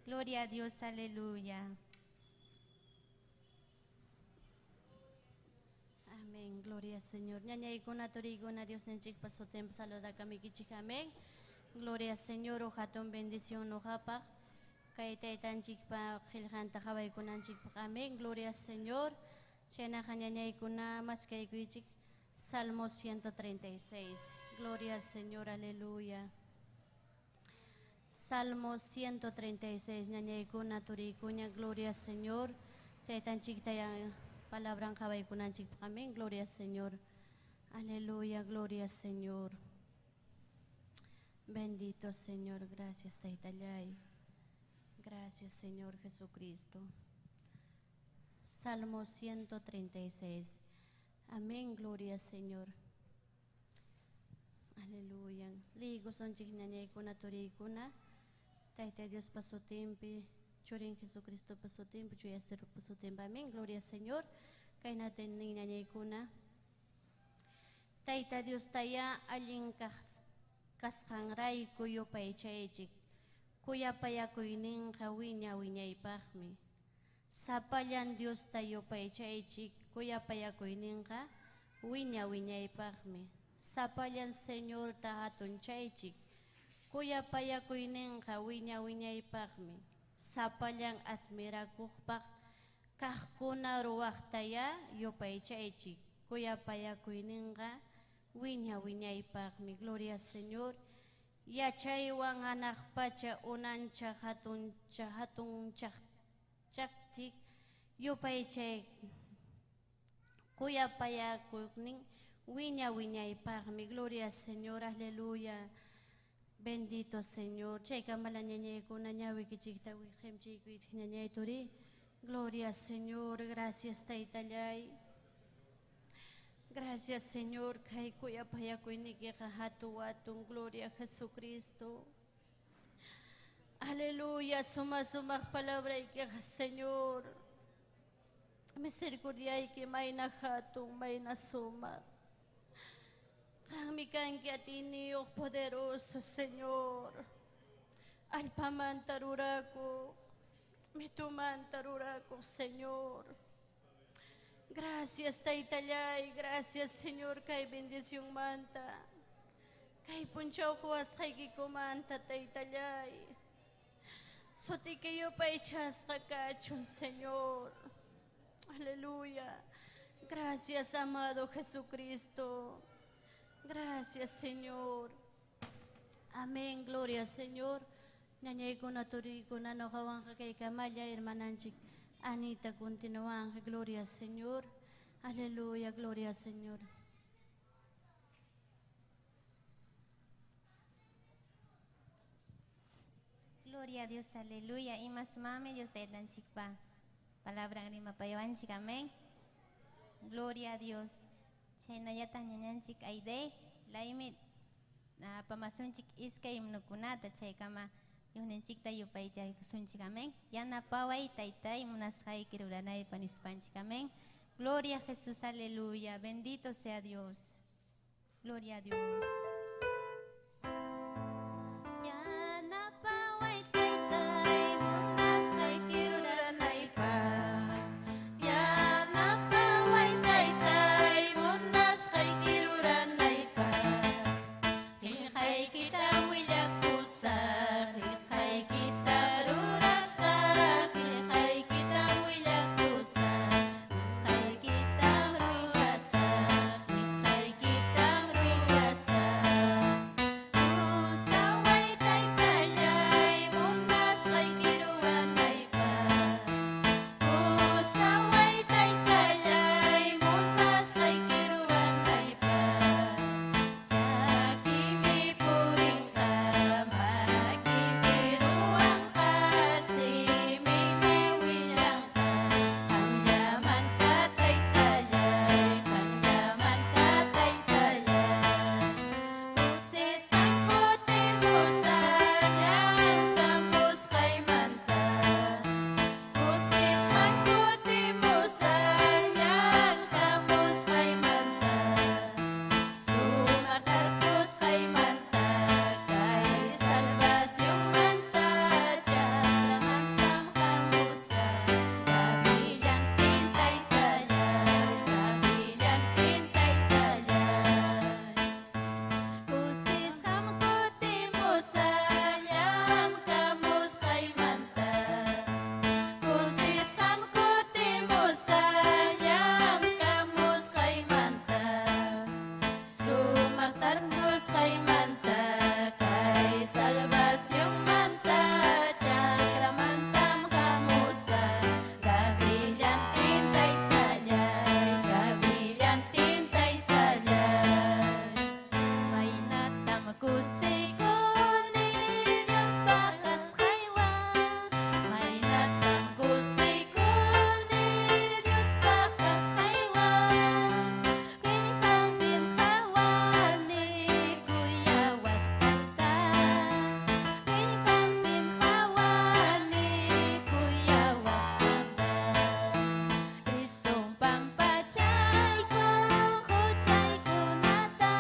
Gloria a Dios, aleluya. Amén, gloria al Señor. Ñañaykuna, turiykuna, Diosninchikpa sutinpi saludakamikichik, amén. Gloria al Señor, hatun bendición ñuqapaq. Kay taytanchikpa qillqanta qhawaykunanchikpaq, amén. Gloria al Señor. Chaynaqa ñañaykuna maskaykuychik Salmo 136. Gloria al Señor, aleluya. Salmo 136, ñañaykuna, turiykuña, gloria al Señor. Taytanchikta palabran qhawaykunanchikpaq, amén. Gloria al Señor. Aleluya, gloria al Señor. Bendito Señor, gracias Taytallay. Gracias Señor Jesucristo. Salmo 136. Amén, gloria al Señor. Aleluya. Liykusonchik ñañaykuna, turiykuna. Tayta Diospa sutinpi, Churin Jesucristopa sutinpi, Chuya Espiritupa sutinpi. Amén, gloria al Señor. Kaynata nin ñañaykuna. Tayta Dios taya allin kasqanrayku yupaychaychik. Kuyapayakuyninqa wiña wiñaypaqmi. Sapallan Diosta yupaychaychik. Kuyapayakuyninqa wiña wiñaypaqmi. Sapallan Señorta hatunchaychik. Kuyapayakuyninqa wiña wiñaypaqmi. Sapallan admirakuqpaq kaqkuna ruwaqtaya yupaychaychik. Kuyapayakuyninqa wiña wiñaypaqmi. Gloria al Señor. Yachaywan hanaq pacha unancha hatuncha hatunchaqchaqchik yupaychay kuyapayakuynin wiña wiñaypaqmi. Gloria al Señor, aleluya. Bendito Señor. Chaykamala ñañaykuna ñawikichikta wiqimchikuychik ñañay turi. Gloria al Señor, gracias Taytallay. Gracias Señor, kay kuyapayakuynikiqa hatun hatun, gloria a Jesucristo. Aleluya, suma sumaq palabraykiqa Señor. Misericordiayki mayna hatun, mayna sumaq. Qanmi kanki atiniyuq poderoso Señor. Allpamanta rurakuq, mitumanta rurakuq Señor. Gracias Taytallay, gracias Señor, kay bendición manta. Kay punchaw quwasqaykikumanta Taytallay. Sutiki yupaychasqa kachun Señor. Aleluya. Gracias amado Jesucristo. Gracias Señor. Amén, gloria Señor. Ñañaykuna, turiykuna, ñuqawanqa kaykamalla hermananchik Anita continúan, gloria al Señor. Aleluya, gloria al Señor. Gloria a Dios, aleluya. Imas mami Dios taytanchikpa. Palabra rimapayawanchik, amén. Gloria a Dios. Chaynallataq ñañanchik Aide, laymi apamasunchik iskay himnokunata chaykama Diosninchikta yupaychaykusunchik, amén. Yanapaway taytay munasqayki ruranaypa nispanchik, amén. Gloria a Jesús, aleluya. Bendito sea Dios. Gloria a Dios. Yanapaway taytay munasqayki ruranaypaq. Yanapaway taytay munasqayki ruranaypaq. Qillqaykita willakusaq, nisqaykita rurasaq. Qillqaykita willakusaq, nisqaykita rurasaq. Nisqaykita rurasaq. Pusaway taytallay munasqayki ruranaypaq. Pusaway taytallay munasqayki ruranaypaq. Chakiymi purinqa, makiymi ruwanqa, simiymi willanqa. Qamllamanta taytallay, qamllamanta taytallay. Kusisqan kutimusaq llamkamusqaymanta. Kusisqan kutimusaq llamkamusqaymanta. Sumaq tarpusqaymanta, kay salvacionmanta, chakramantam hamusaq. Gavillantin taytallay, gavillantin taytallay. Kusisqam kutimusaq llamkamusqaymanta. Kusisqam kutimusaq llamkamusqaymanta. Sumaq tarpusqaymanta, kay salvacionmanta, chakramantam hamusaq. Gavillantin taytallay, gavillantin taytallay. Maynatam kusikuni Diospa kasqaywan. Maynatam kusikuni Diospa kasqaywan. Qillqanpim qhawani kuyawasqanta. Qillqanpim qhawani kuyawasqanta. Cristom pampachaykun huchaykunata.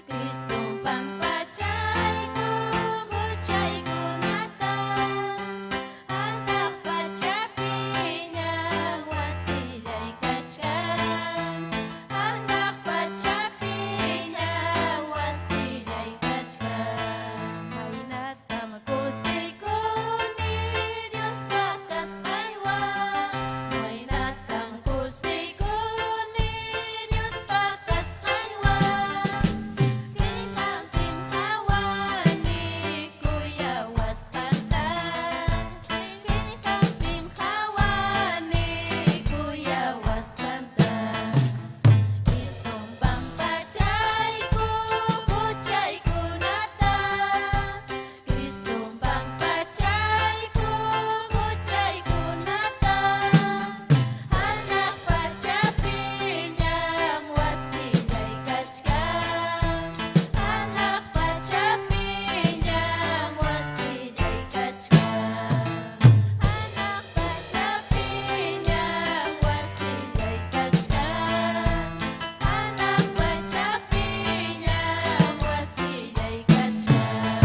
Cristom pampachaykun huchaykunata. Hanaq pachapiñam wasillay kachkan. Hanaq pachapiñam wasillay kachkan. Maynatam Kusikuni Diospa kasqaywan. Maynatam kusikuni Diospa kasqaywan. Qillqanpim Qhawani kuyawasqanta. Qillqanpim Qhawani kuyawasqanta. Cristom Pampachaykun huchaykunata. Cristom pampachaykun huchaykunata. Hanaq pachapiñam wasillay kachkan. Hanaq pachapiñam wasillay kachkan. Hanaq Pachapiñam wasillay kachkan. Hanaq pachapiñam wasillay kachkan.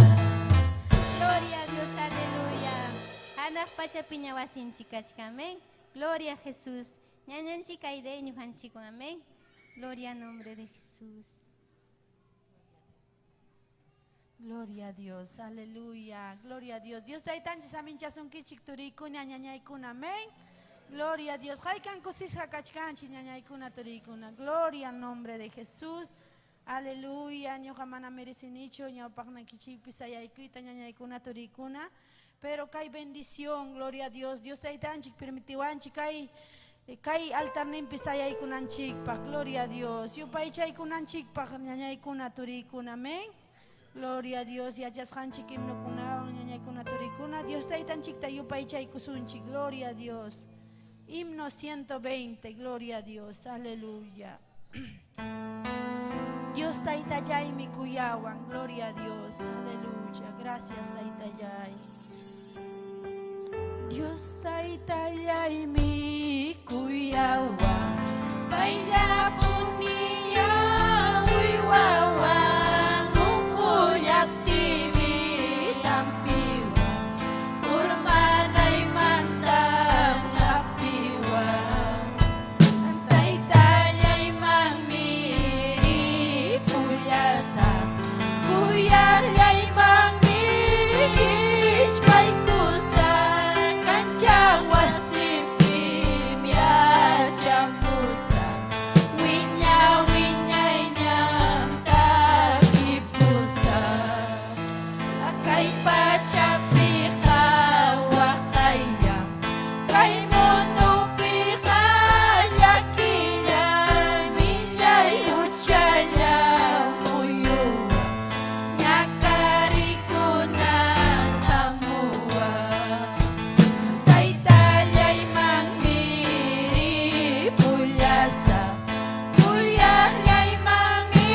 Gloria a Dios, aleluya. Hanaq pachapiña wasinchik kachkan, amén. Gloria a Jesús. Ñañanchik Aide ñuqanchikwan, amén. Gloria al nombre de Jesús. Gloria a Dios, aleluya, gloria a Dios. Dios taytanchik saminchasunkichik turiykuna ñañaykuna, amén. Gloria a Dios. Haykan kusisqa kachkanchik ñañaykuna turiykuna. Gloria al nombre de Jesús. Aleluya, ñuqa mana merecinichu ñawpaqnaykichikpi sayaykuyta ñañaykuna turiykuna. Pero kay bendición, gloria a Dios. Dios taytanchik permitiwanchik kay kay altarninpi sayaykunanchikpaq, gloria a Dios. Yupaychaykunanchikpaq ñañaykuna turiykuna, amén. Gloria a Dios, yachasqanchik himnokunawan ñañaykuna ñañaykuna Dios taytanchikta yupaychaykusunchik. Gloria a Dios. Himno 120, gloria a Dios, aleluya. Dios taytallaymi kuyawan, gloria a Dios, aleluya. Gracias taytallay. Dios taytallaymi kuyawan, payllapuniya uywawan, unqullaptimi hampiwan, urmanaymantam hapiwan. Taytallaymanmi ripullasaq, kuyaqllaymanmi hichpaykusaq, kancha wasinpim yachakusaq, wiña wiñayñam takipusaq. Kay pachapiqa waqayllam, kay mundupiqa llakillam, millay huchallam muyuwan, ñakarikunan hamuwan. Taytallaymanmi ripullasaq, kuyaqllaymanmi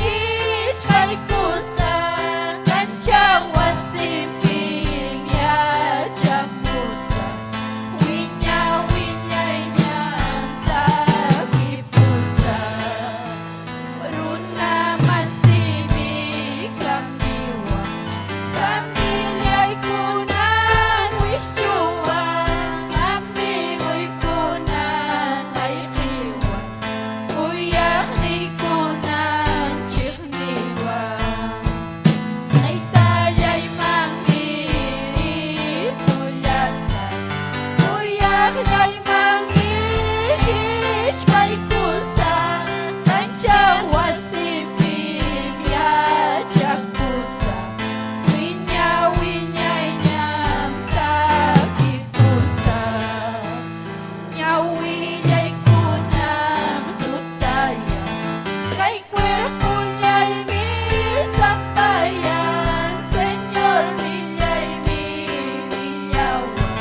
hichpaykusaq, kancha wasinpim yachakusaq, wiña wiñayñam takipusaq. Runa masimi kamiwan, familiaykunan wischuwan, amiguykunan ayqiwan, kuyaqniykunan chiqniwan. Taytallaymanmi ripullasaq, kuyaqllaymanmi hichpaykusaq, kancha wasinpim yachakusaq, wiña wiñayñam takipusaq. Ñawillaykunam tutayan, kay cuerpullaymi sampayan, Señor nillaymi nillawan,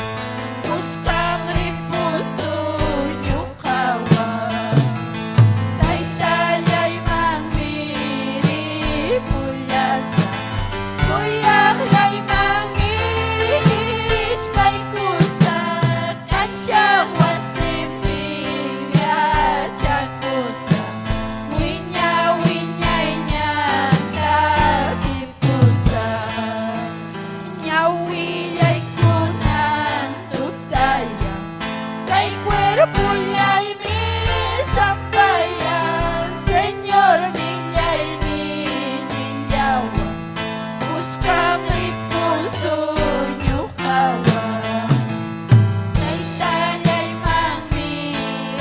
kuskan ripusun ñuqawan. Taytallaymanmi ripullasaq, kuyaqllaymanmi hichpaykusaq, kancha wasinpim yachakusaq, wiña wiñayñam takipusaq. Ñawillaykunan tutayan, kay cuerpullaymi sampayan, Señor nillaymi nillawan, kuskan ripusun ñuqawan. Taytallaymanmi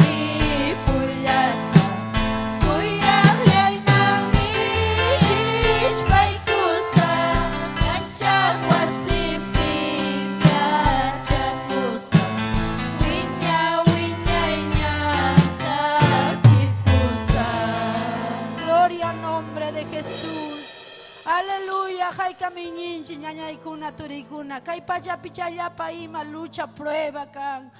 ripullasaq, kuyaqllaymanmi hichpaykusaq, kancha wasinpim yachakusaq, wiña wiñayñam takipusaq. Gloria al nombre de Jesús. Aleluya, haykamiñinchi ñañaykuna turikuna, kay pachapi challapa ima lucha prueba kan.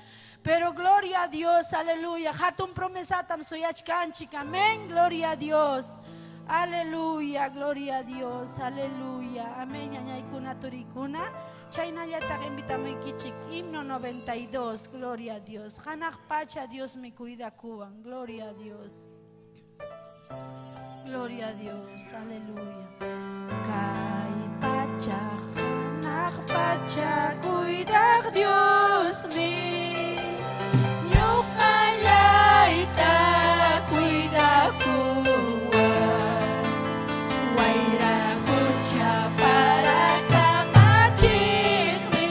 Pero gloria a Dios, aleluya. Hatun promesatam suyachkanchik, amén. Gloria a Dios. Aleluya, gloria a Dios, aleluya. Amén, ñañaykuna turikuna. Chaynallataq invitamuykichik himno 92, gloria a Dios. Hanaq pacha Dios mi cuidakuwan, gloria a Dios. Gloria a Dios, aleluya. Kay pacha, hanaq pacha, cuidaq Dios mi. Ñuqallayta cuidakuwan. Wayra hucha para kamachiqmi.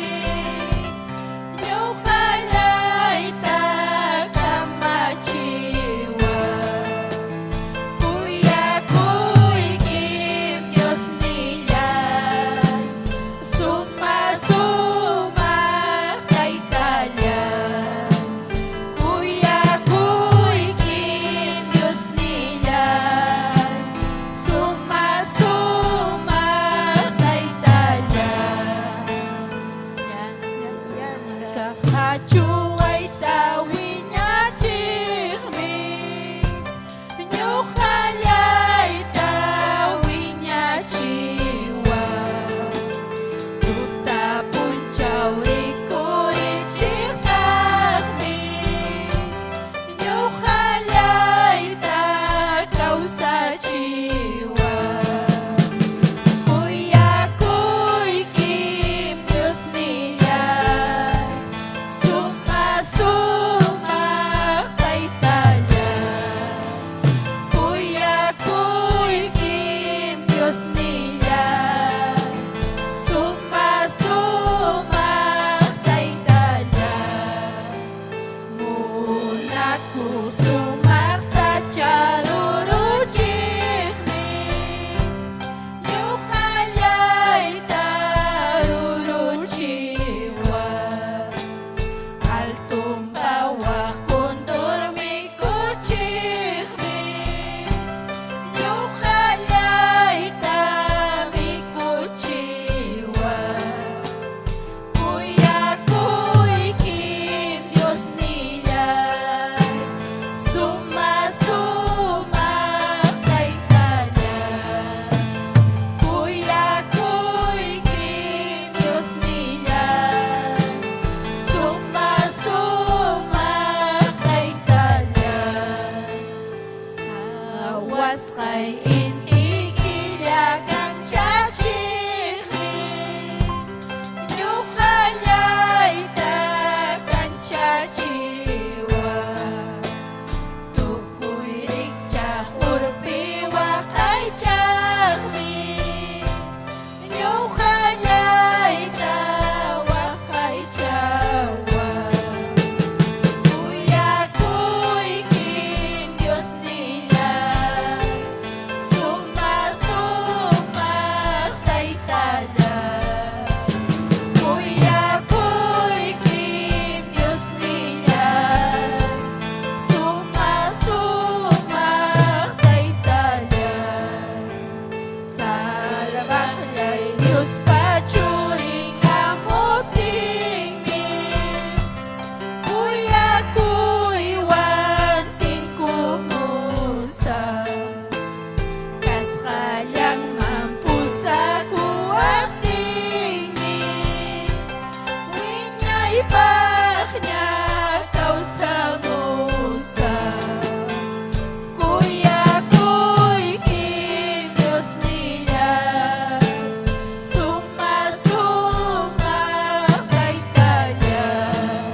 Ñuqallayta kamachiwan. Kuyakuykim Dios nillay, suma suma. Kasqay inti killa kanchachiqmi ñuqallayta kanchachiwan tukuy rikchaq urpi waqaychaqmi ñuqallayta waqaychawan Kuyakuykim Diosnillay, suma sumaq Taytallay. Kuyakuykim Diosnillay, suma sumaq Taytallay. Salvaqllay Diospa Churin hamuptinmi kuyakuywan tinkumusa kasqallanman pusakuwaptinmi wiñaypaqña kawsamusa Kuyakuykim Diosnillay, suma sumaq Taytallay.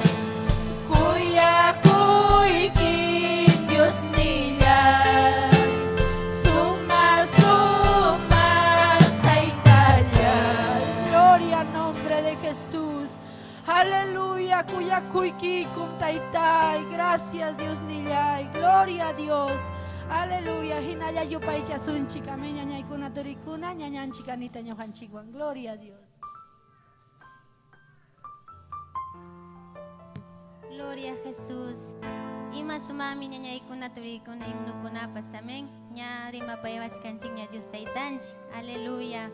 Kuyakuykim Diosnillay, suma sumaq Taytallay. Gloria al nombre de Jesús. Aleluya, kuyakuykikum taytay. Gracias Diosnillay. Gloria a Dios. Aleluya. Hinalla yupaychasunchik. Amén. Ñañaykuna turikuna, ñañanchik anita ñuqanchikwan. Gloria a Dios. Gloria a Jesús. Ima sumami ñañaykuna turikuna himnukunapas amén. Ña rimapayawachkanchik ña Dios taytanchik. Aleluya.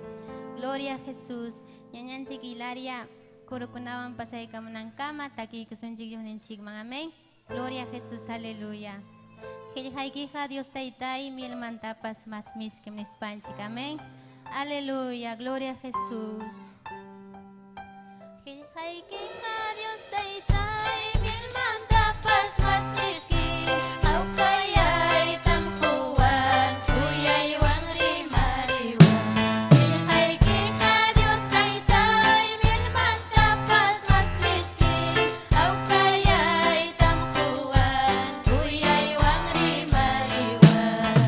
Gloria a Jesús. Ñañanchik Hilaria kurukunawan pasaykamunankama takiykusunchik Diosninchikman amén. Gloria a Jesús. Aleluya. Qillqaykiqa Dios taytay mielmantapas mas miskim nispanchik amén. Aleluya. Gloria a Jesús. Qillqaykiqa Dios taytay Mielmantapas mas miski, hawkayaytam quwan, kuyaywan rimariwan. Qillqaykiqa Dios taytay, mielmantapas mas miski, hawkayaytam quwan, kuyaywan rimariwan.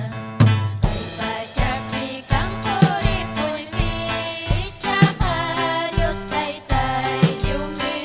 Kay pachapi kan quri qullqi, ichaqa Dios taytay lliwmi.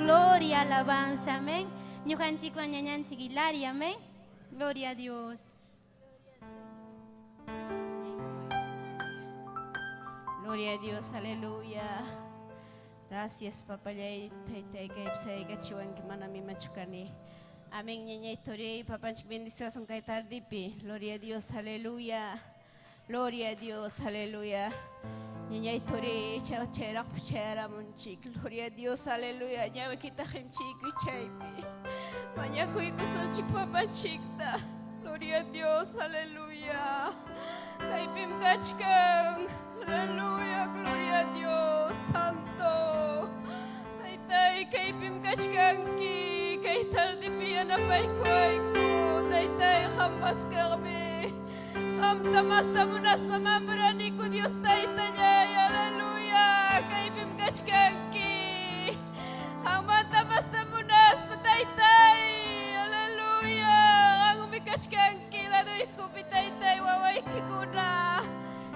Gloria, alabanza, amén. Ñuqanchikwan ñañanchik Hilaria, amén. Gloria a Dios. Gloria a Dios, aleluya. Gracias, papallay, taytay, kay kachiwanki mana mimachu kani. Amén, ñañay turiy, papanchik bendiciasun kay tardipi. Gloria a Dios, aleluya. Gloria a Dios, aleluya. Ñañay turiy, chayraq puchayaramunchik. Gloria a Dios, aleluya. Ñawi kitaqimchik chaypi. Mañakuykusunchik papanchikta. Gloria a Dios, aleluya. Kaypim kachkan. Aleluya, gloria a Dios, santo. Taytay, kaypim kachkanki. Kay tardipi yanapaykuwayku. Taytay, qampas kaqmi. Qamta masta munaspa mamuraniku Dios taytallay, aleluya. Kaypim kachkanki. Qamanta masta munaspa taytay, aleluya. Qammi kachkanki laduykupi taytay wawaykikuna.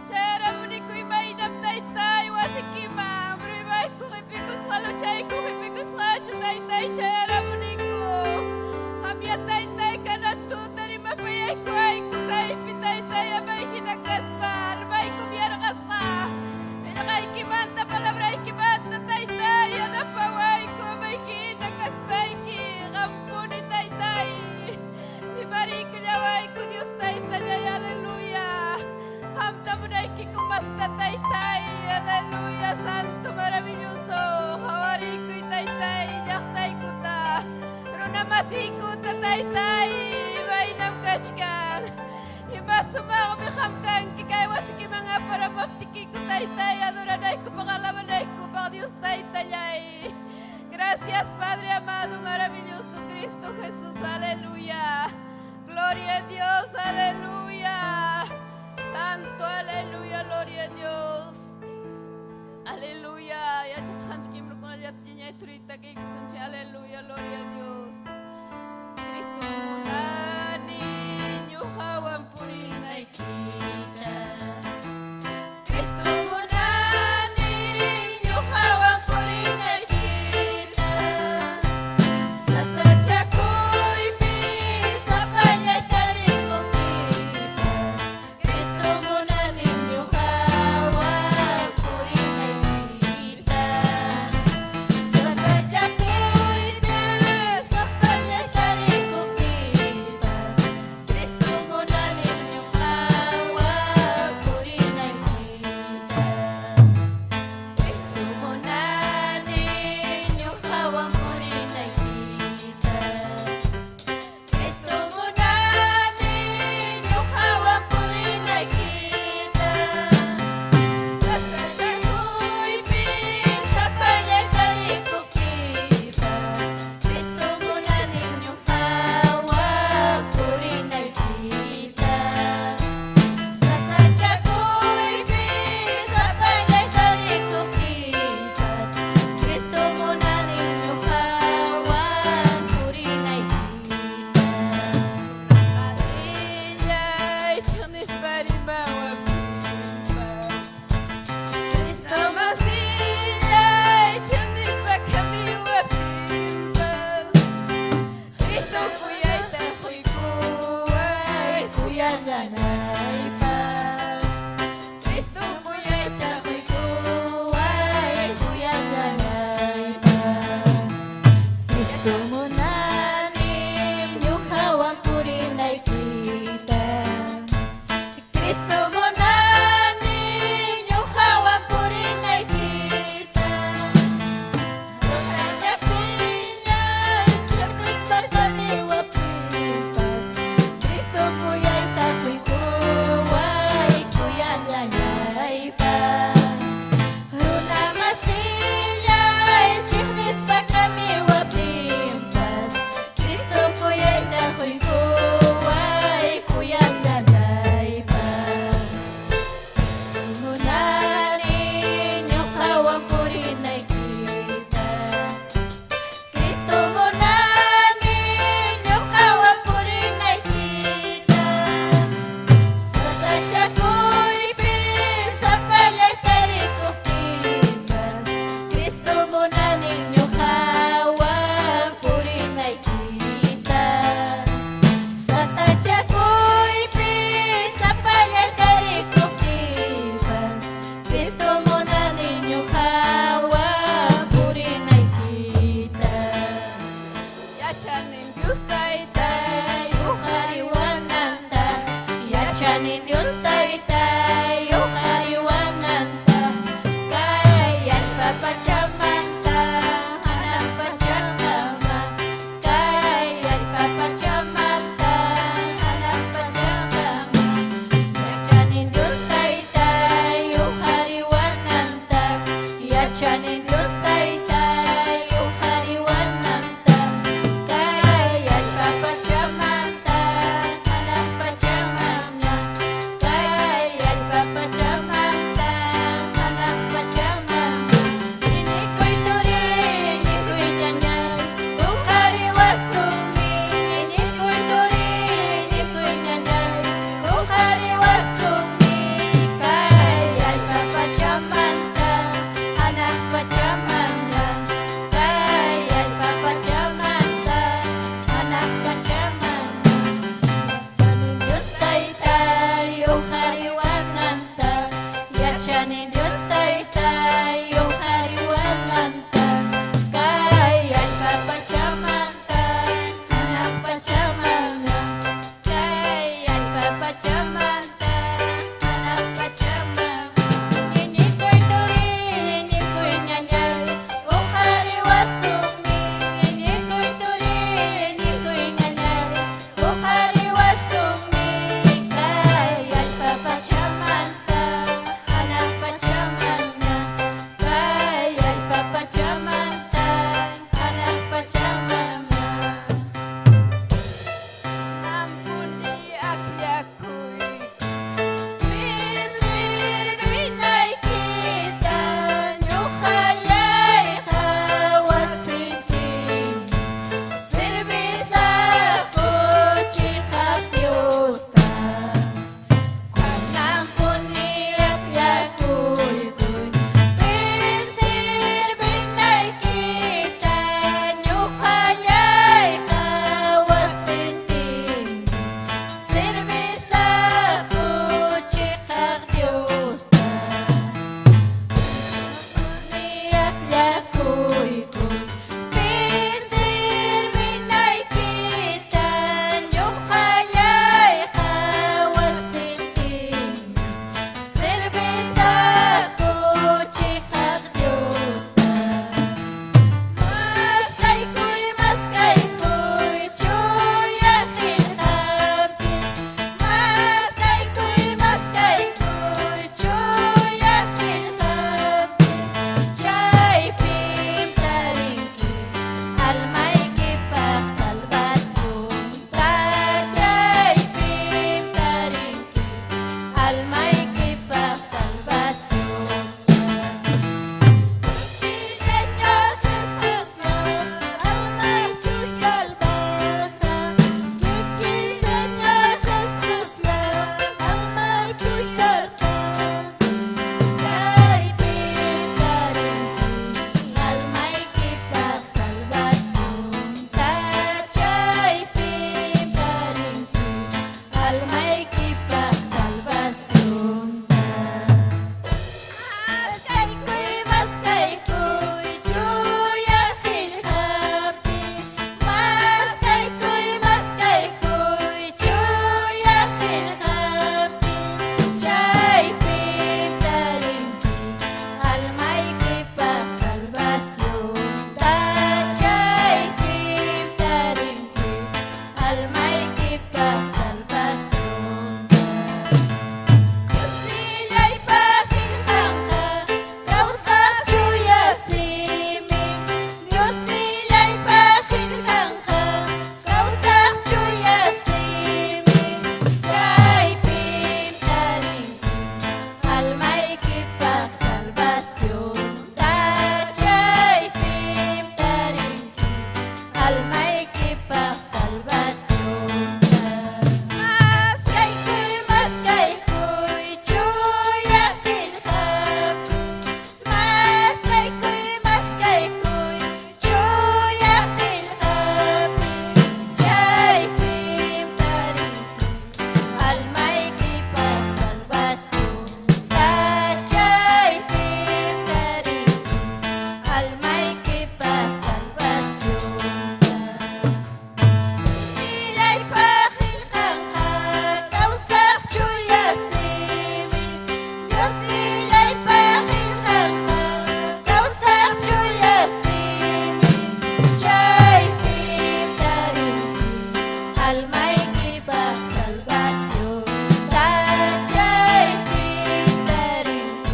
Chayaramuniku imaynam taytay wasikiman rimayku qipikusqa luchayku qipikusqachu taytay chayaramuniku. Qamya taytay kanan tuta rimapayaykuwayku kaypi taytay amay hina kaspa almaykum yarqasqa. Qillqaykimanta palabraykimanta taytay yanapawayku amay hina kaspayki qampuni taytay. Rimariykullawayku Dios taytallay, aleluya. Qamta munaykiku masta taytay, aleluya, santo maravilloso. Qawarikuy taytay llaqtaykuta, runa masiykuta taytay, imaynam kachkan. Ima sumaqmi qam kanki kay wasikiman aparamaptikiku taytay, adoranaykupaq alabanaykupaq Dios taytallay. Gracias, Padre amado, maravilloso Cristo Jesús, aleluya. Gloria a Dios, aleluya. Santo, aleluya, gloria a Dios. Aleluya. Yachasqanchik himnokunallata ñañay turita kaykusunchik, aleluya, gloria a Dios. Cristo munani ñuqawan purinaykita. Cristo munani ñuqawan purinaykita. Sasachakuypi sapallay tarikuptipas, Cristo munani ñuqawan purinaykita. Sasachakuypi Almaykipaq salvacionta. Maskaykuy, maskaykuy, chuya qillqapi. Maskaykuy, maskaykuy, chuya qillqapi. Chaypim tarinki almaykipaq salvacionta. Chaypim tarinki almaykipaq salvacionta. Diosnillaypa qillqanqa kawsaq chuya simi. Diosnillaypa qillqanqa kawsaq chuya simi. Chaypim tarinki almaykipaq salvacionta. Chaypim tarinki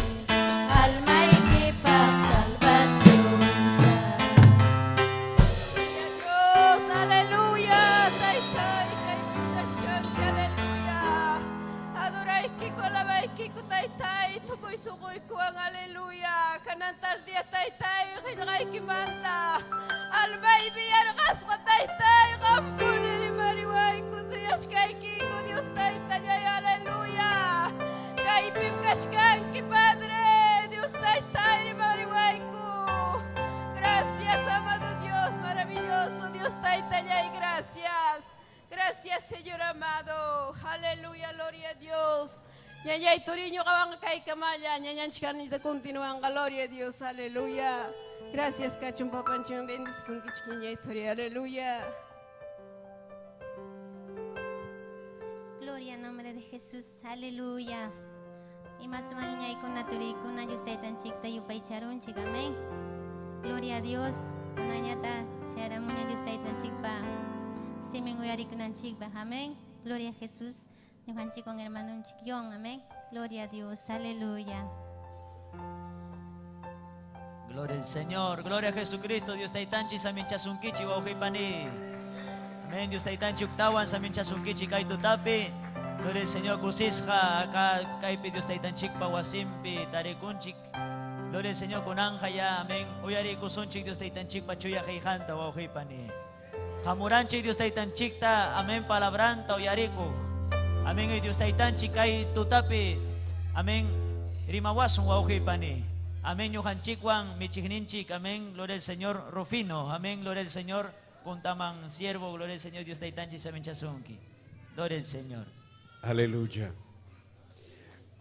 almaykipaq salvacionta. Dios, aleluya, taytay, kaypi kachkanki, aleluya. Adoraykiku, alabaykiku, taytay, tukuy sunquykuwan, aleluya. Kanan tardiya, taytay, qillqaykimanta. Almaypi yarqasqa, taytay, qampuni rimariwayku, suyachkaykiku, Dios taytallay, aleluya. Kaypim kachkanki, Padre, Dios taytay, rimariwayku. Gracias, amado Dios, maravilloso Dios taytallay, gracias. Gracias, Señor amado. Aleluya, gloria a Dios. Ñañay turiño qawanqa kaykamalla, ñañanchikkanita continúan, gloria a Dios, aleluya. Gracias, kachun papanchun, bendisunkichik ñañay turi, aleluya. Gloria al nombre de Jesús, aleluya. Imasman iñaykuna turiykuna Dios taytanchikta yupaycharunchik, amén. Gloria a Dios, unañata chayaramuña Dios taytanchikpa simin uyarikunanchikpaq, amén. Gloria a Jesús, ñuqanchikwan hermanonchik Yon, amén. Gloria a Dios, aleluya. Gloria al Señor, gloria a Jesucristo, Dios taytanchik saminchasunkichik wawqipani. Amén, Dios taytanchik uktawan saminchasunkichik kay tutapi. Gloria al Señor, kusisqa acá kaypi Dios taytanchikpa wasinpi tarikunchik. Gloria al Señor kunanja ya, amén. Uyarikusunchik Dios taytanchikpa chuya qillqanta wawqipani. Hamuranchik Dios taytanchikta, amén, palabranta uyarikuq. Amén, y Dios taytanchik kay tutapi. Amén, rimawasun wawqipani. Amén, ñuqanchikwan michikninchik, amén, gloria al Señor Rufino, amén, gloria al Señor Puntaman siervo, gloria al Señor Dios taytanchik saminchasunki. Gloria al Señor. Aleluya.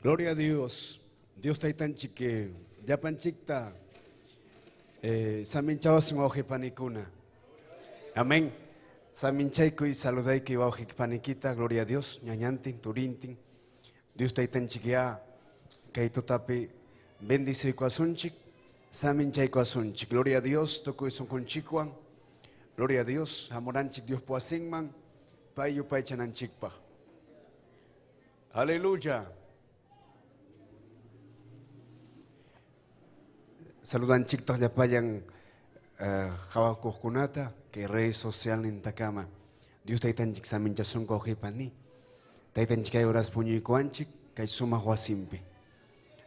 Gloria a Dios. Dios taytanchik llapanchikta saminchawasun wawqipanikuna. Amén. Saminchaykuy saludaykuy wawqipanikita, gloria a Dios, ñañantin, turintin. Dios taytanchik ya kay tutapi bendiciykuasunchik, saminchaykuasunchik. Gloria a Dios, tukuy sunqunchikwan. Gloria a Dios, hamuranchik Dios puasinman, pay yupaychananchikpaq. Aleluya. Saludanchiktaq llapallan qhawakuqkunata kay redes social nintakama. Dios taytanchik saminchasunqa wawqipani. Taytanchik kay horas puñuykuwanchik kay sumaq wasinpi.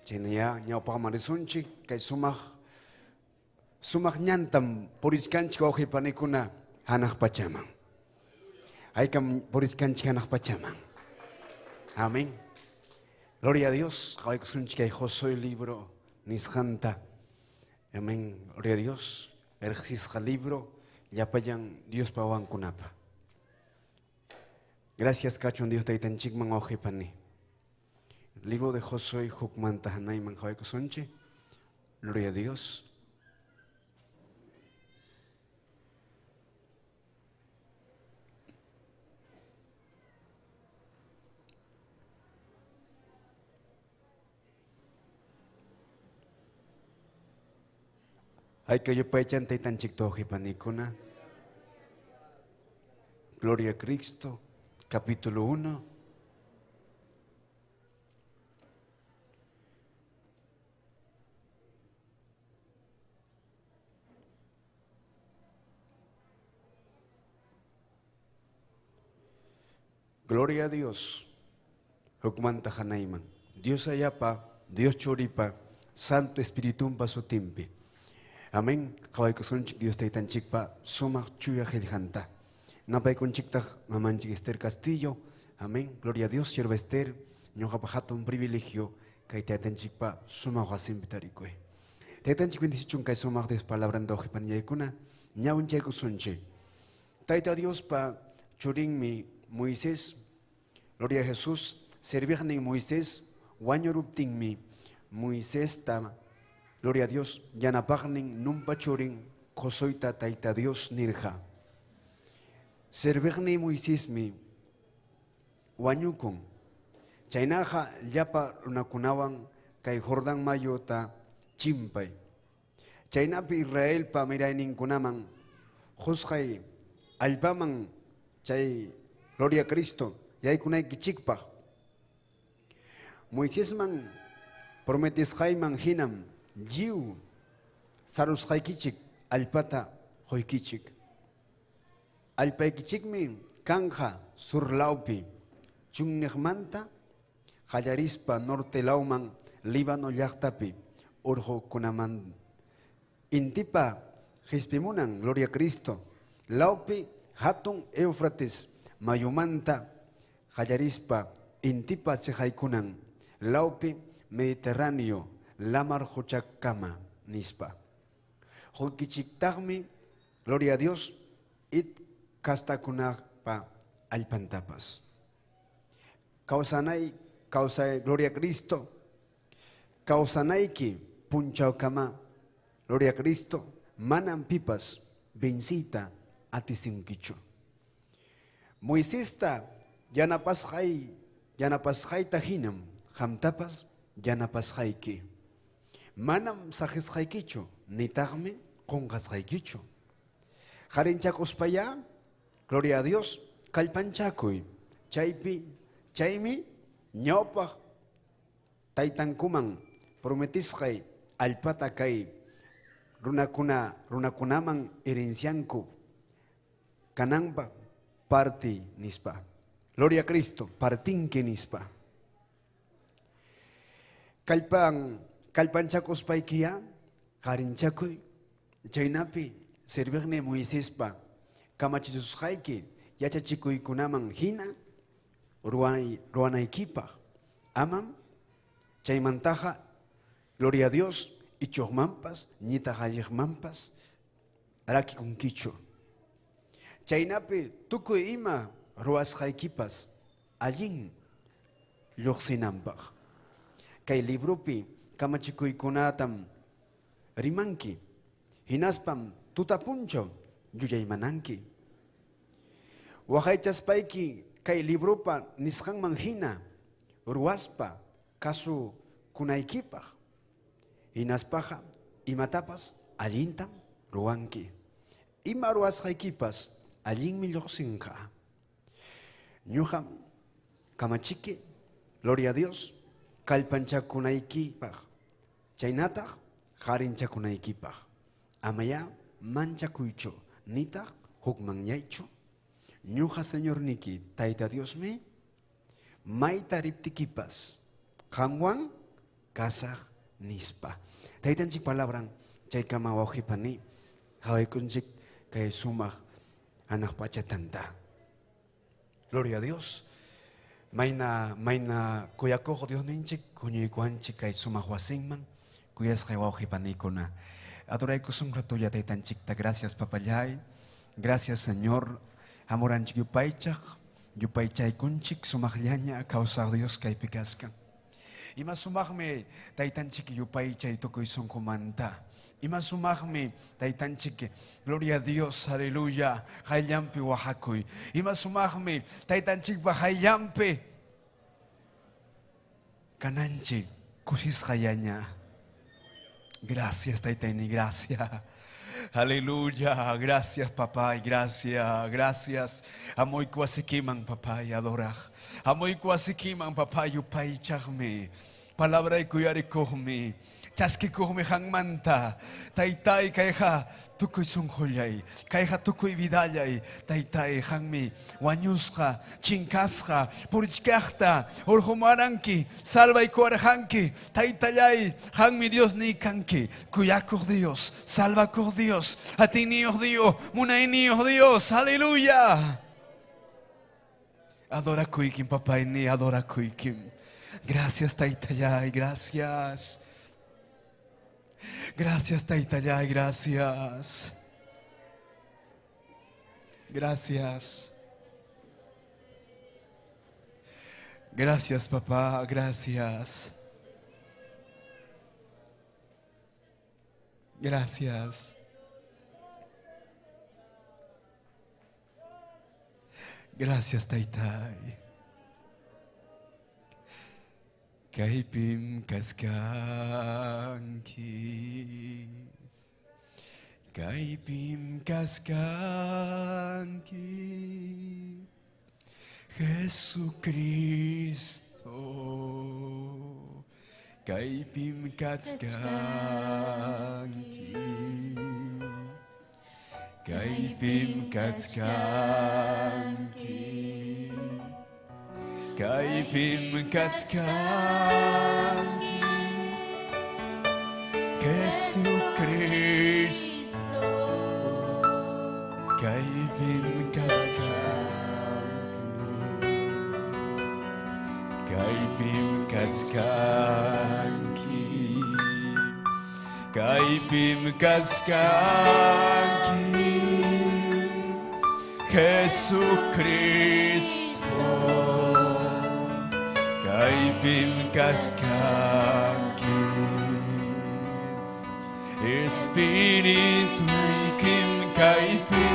Chayna ya ñawpaqman risunchik kay sumaq sumaq ñantam puriskanchik wawqipanikuna hanaq pachaman. Haykam puriskanchik hanaq pachaman. Amén. Gloria a Dios. Qhawaykusunchik kay Josué libro nisqanta. Amén. Gloria a Dios. Riqsisqa libro llapallan Diospa wawankunapa. Gracias kachun Dios taytanchikman wawqipani. Libro de Josué hukmanta hanayman qhawaykusunchik. Gloria a Dios. Hay que yupaychan taytanchik wawqipanikuna. Gloria a Cristo, capítulo 1. Gloria a Dios. Hukmanta hanayman. Dios ayapa, Dios churipa, Santo Espiritumpa sutimpi. Amén. Qawaykusunchik Dios taytanchikpa sumaq chuya qillqanta. Napaykunchiktaq mamanchik Esther Castillo. Amén. Gloria a Dios, sierva Esther. Ñuqapa hatun privilegio kay taytanchikpa sumaq wasinpi tarikuy. Taytanchik bendicichun kay sumaq Dios palabranta uqipanllaykuna. Ñawinchaykusunchik. Tayta Diospa churinmi Moisés, Gloria a Jesús, serviqnin Moisés wañuruptinmi Moisesta, Gloria a Dios, yanapaqnin Nunpa churin Josueta Tayta Dios nirqa. Serviqniy Moisesmi wañukun. Chaynaqa llapa runakunawan kay Jordán mayuta chimpay. Chaynapi Israelpa mirayninkunaman qusqay allpaman chay Gloria a Cristo yaykunaykichikpaq. Moisesman prometesqayman hinam lliw sarusqaykichik allpata quykichik. Allpaykichikmi kanqa sur lawpi, chunniqmanta qallarispa norte lawman Líbano llaqtapi urqukunaman intipa qispimunan Gloria a Cristo lawpi hatun Éufrates mayumanta qallarispa intipa siqaykunan lawpi Mediterráneo lamar quchakama nispa. Quykichiktaqmi Gloria a Dios it kastakunapa allpantapas. Kawsanay kawsay Gloria a Cristo kawsanayki punchawkama Gloria a Cristo manam pipas venciyta atisunkichu. Moisesta yanapasqay yanapasqayta hinam qamtapas yanapasqayki. Manam saqisqaykichu nitaqmi qunqasqaykichu. Qarinchakuspayá Gloria a Dios kallpanchakuy. Chaypi chaymi ñawpaq taytankuman prometisqay allpata kay runakuna runakunaman herencianku kananpaq parti nispa. Gloria a Cristo, partinki nispa. Kallpan kallpanchakuspaykiyá qarinchakuy chaynapi serviqniy Moisespa kamachisusqayki yachachikuykunaman hina ruway ruwanaykipaq. Amam chaymantaqa Gloria a Dios ichuqmanpas ñitaq alliqmanpas rakikunkichu. Chaynapi tukuy ima ruwasqaykipas allin lluqsinanpaq. Kay libropi kamachikuykunatam rimanki, hinaspam tuta punchaw yuyaymananki. Waqaychaspayki kay libropa nisqanman hina ruwaspa kasukunaykipaq. Hinaspaqa imatapas allintam ruwanki. Ima ruwasqaykipas allinmi lluqsinqa. Ñuqam kamachiki, Gloria a Dios, kallpanchakunaykipaq, chaynataq qarinchakunaykipaq. Amayá manchakuychu nitaq hukmanyaychu. Ñuqa Señorniki Tayta Diosmi mayta riptikipas qamwan kasaq nispa. Taytanchik palabran chaykama wawqipani qawaykunchik kay sumaq hanaq pacha tanta. Gloria a Dios. Mayna mayna kuyakuq Diosninchik huñuykuwanchik kay sumaq wasinman kuyasqay wawqipanikuna. Adoraykusun ratolla taytanchikta. Gracias papallay. Gracias Señor. Hamuranchik yupaychaq yupaychaykunchik sumaqllaña kawsaq Dios kaypi kaskan. Ima sumaqmi taytanchik yupaychay tukuy sunqumanta. Ima sumaqmi taytanchik, gloria a Dios, aleluya, qayllanpi wahakuy. Ima sumaqmi taytanchikpa qayllanpi kananchik kusisqallaña. Gracias taytayni, gracias. Aleluya, gracias papá, gracias, gracias. Hamuyku wasikiman papá adoraq. Hamuyku wasikiman papá yupaychaqmi. Palabrayku yarikuqmi. Chaskikuqmi qanmanta. Taytay kayqa tukuy sunqullay, kayqa tukuy vidallay. Taytay qanmi wañusqa, chinkasqa, purichkaqta urqumaranki, salvaykuwarqanki. Taytallay, qanmi Diosniy kanki, kuyakuq Dios, salvakuq Dios, atiyniyuq Dios, munayniyuq Dios. Aleluya. Adorakuykim, papayni, adorakuykim. Gracias, Taytallay, gracias. Gracias, Taytallay, gracias. Gracias. Gracias, papá, gracias. Gracias. Gracias, Taytay. Kaypim kaskanki. Kaypim kaskanki. Jesucristo. Kaypim kaskanki. Kaypim kaskanki. Kaypim kaskanki. Jesucristo. Kaypim kaskanki. Kaypim kaskanki. Kaypim kaskanki. Jesucristo. Kaypim kaskanki. Espirituykim kaypi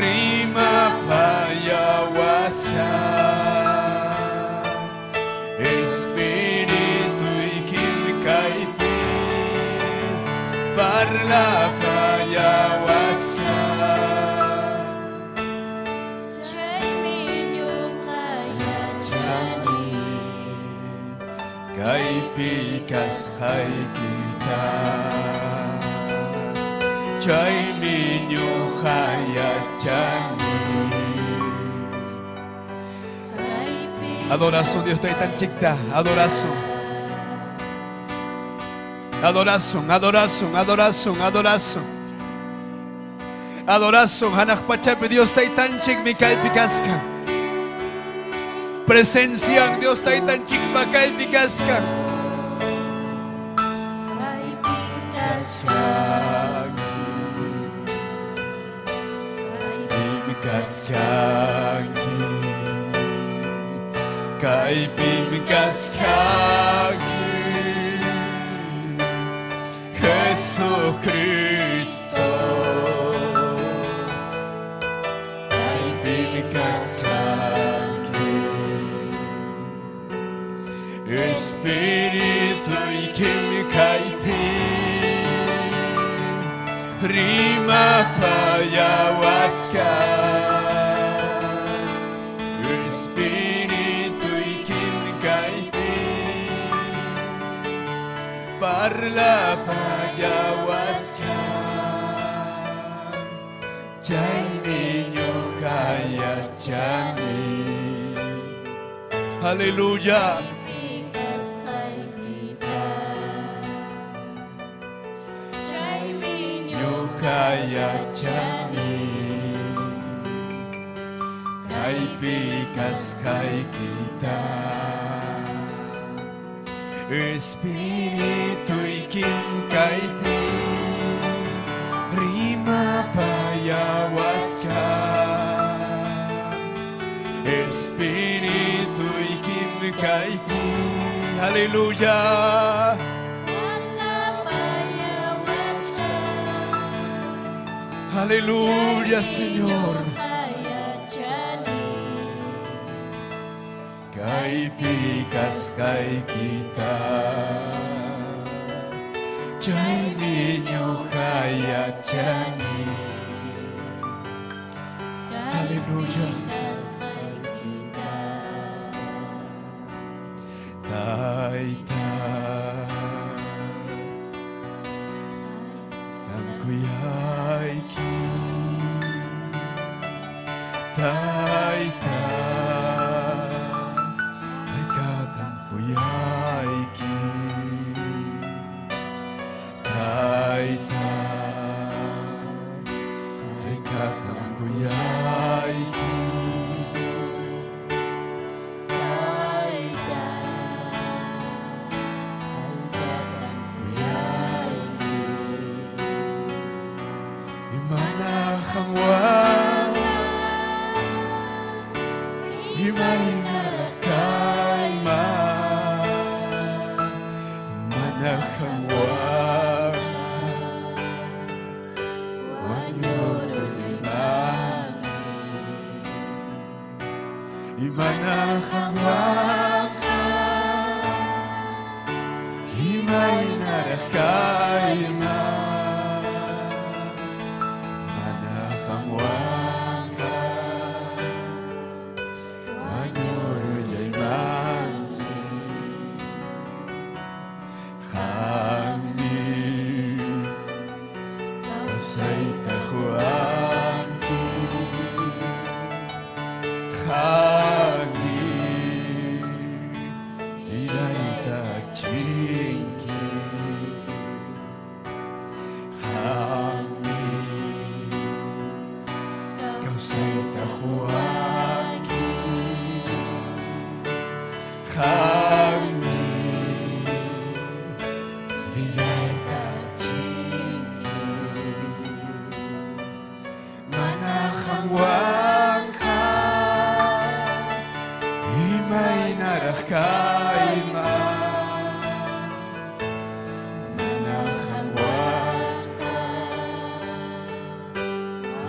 rimapayawaska. Espirituykim kaypi parlapayawaska. Chaymi ñuqa yachani. Kaypi kasqaykita. Chaymi ñuqa yachani. Adorazo Dios Taytanchikta, adorazo. Adorazo, adorazo, adorazo, adorazo. Adorazo, hanaq pachapi Dios Taytanchikmi kaypi kasqa. Presencia Dios Taytanchikpa kaypi kasqa. Kaypim kaskanki. Kaypim kaskanki. Jesucristo. Kaypim kaskanki. Espirituykim kaypi rimapayawaska. Espirituykim kaypi parlapayawaska. Chaymi ñuqa yachani. Aleluya. Chaymi Ñuqa yachani. Kaypi kasqaykita. Espirituykim kaypi rimapayawaska. Espirituykim kaypi. Aleluya. Aleluya, Señor. Kaypi kasqaykita. Chaymi ñuqa yachani. Aleluya. Tayta. Tayta, haykatam kuyayki. Tayta, haykatam kuyayki. Tayta, anchatam kuyayki. Imana qamwan, imaynaraq kayman. Mana qamwan, wañurullaymansi. Imana qamwanqa, imaynaraq kayman. Mana qamwanqa, wañurullaymansi. Qammi kawsayta quwanki. Qammi vidayta chinki. Qammi kawsayta quwanki. Qammi vidayta chinki. Mana qamwanqa, imaynaraq kayman. Mana qamwanqa,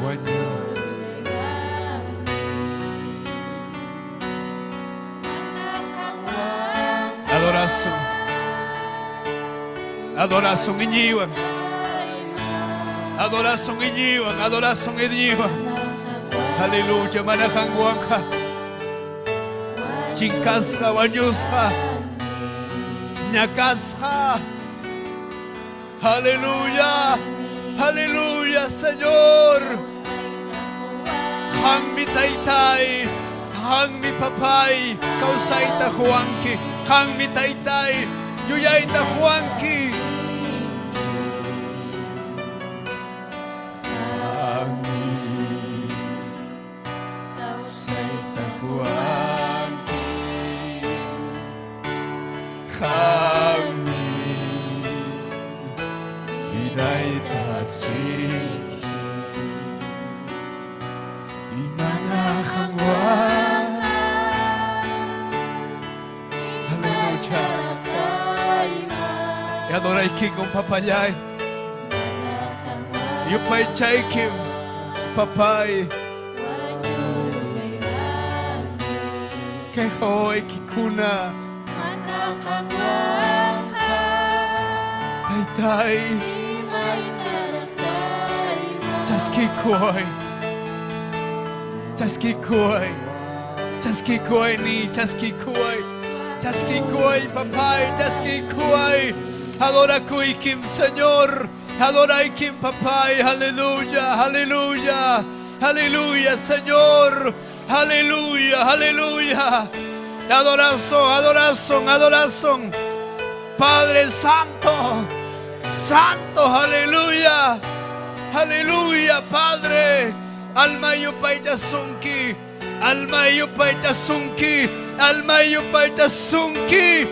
wañu. Adorasun. Adorasun iñiwan. Adorasun iñiwan, adorasun iñiwan. Aleluya, mana qamwanqa. Chinkasqa, wañusqa, ñakasqa. Aleluya, aleluya, Señor. Qammi taytay, qammi papay, kawsayta quwanki, qammi taytay, yuyayta quwanki. Qammi kawsayta quwanki, qammi vidayta chinki. Imana qamwan. Aleluya. Adoraykikum papallay. Yupaychaykim papay. Kay wawaykikuna. Taytay. Chaskikuy. Chaskikuy. Chaskikuy ni, chaskikuy. Chaskikuy, papay, chaskikuy. Adorakuykim, Señor. Adoraykim, papay. Aleluya, aleluya. Aleluya, Señor. Aleluya, aleluya. Adorasun, adorasun, adorasun. Padre Santo, Santo, aleluya. Aleluya, Padre. Alma yupaychasunki. Alma yupaychasunki. Alma yupaychasunki.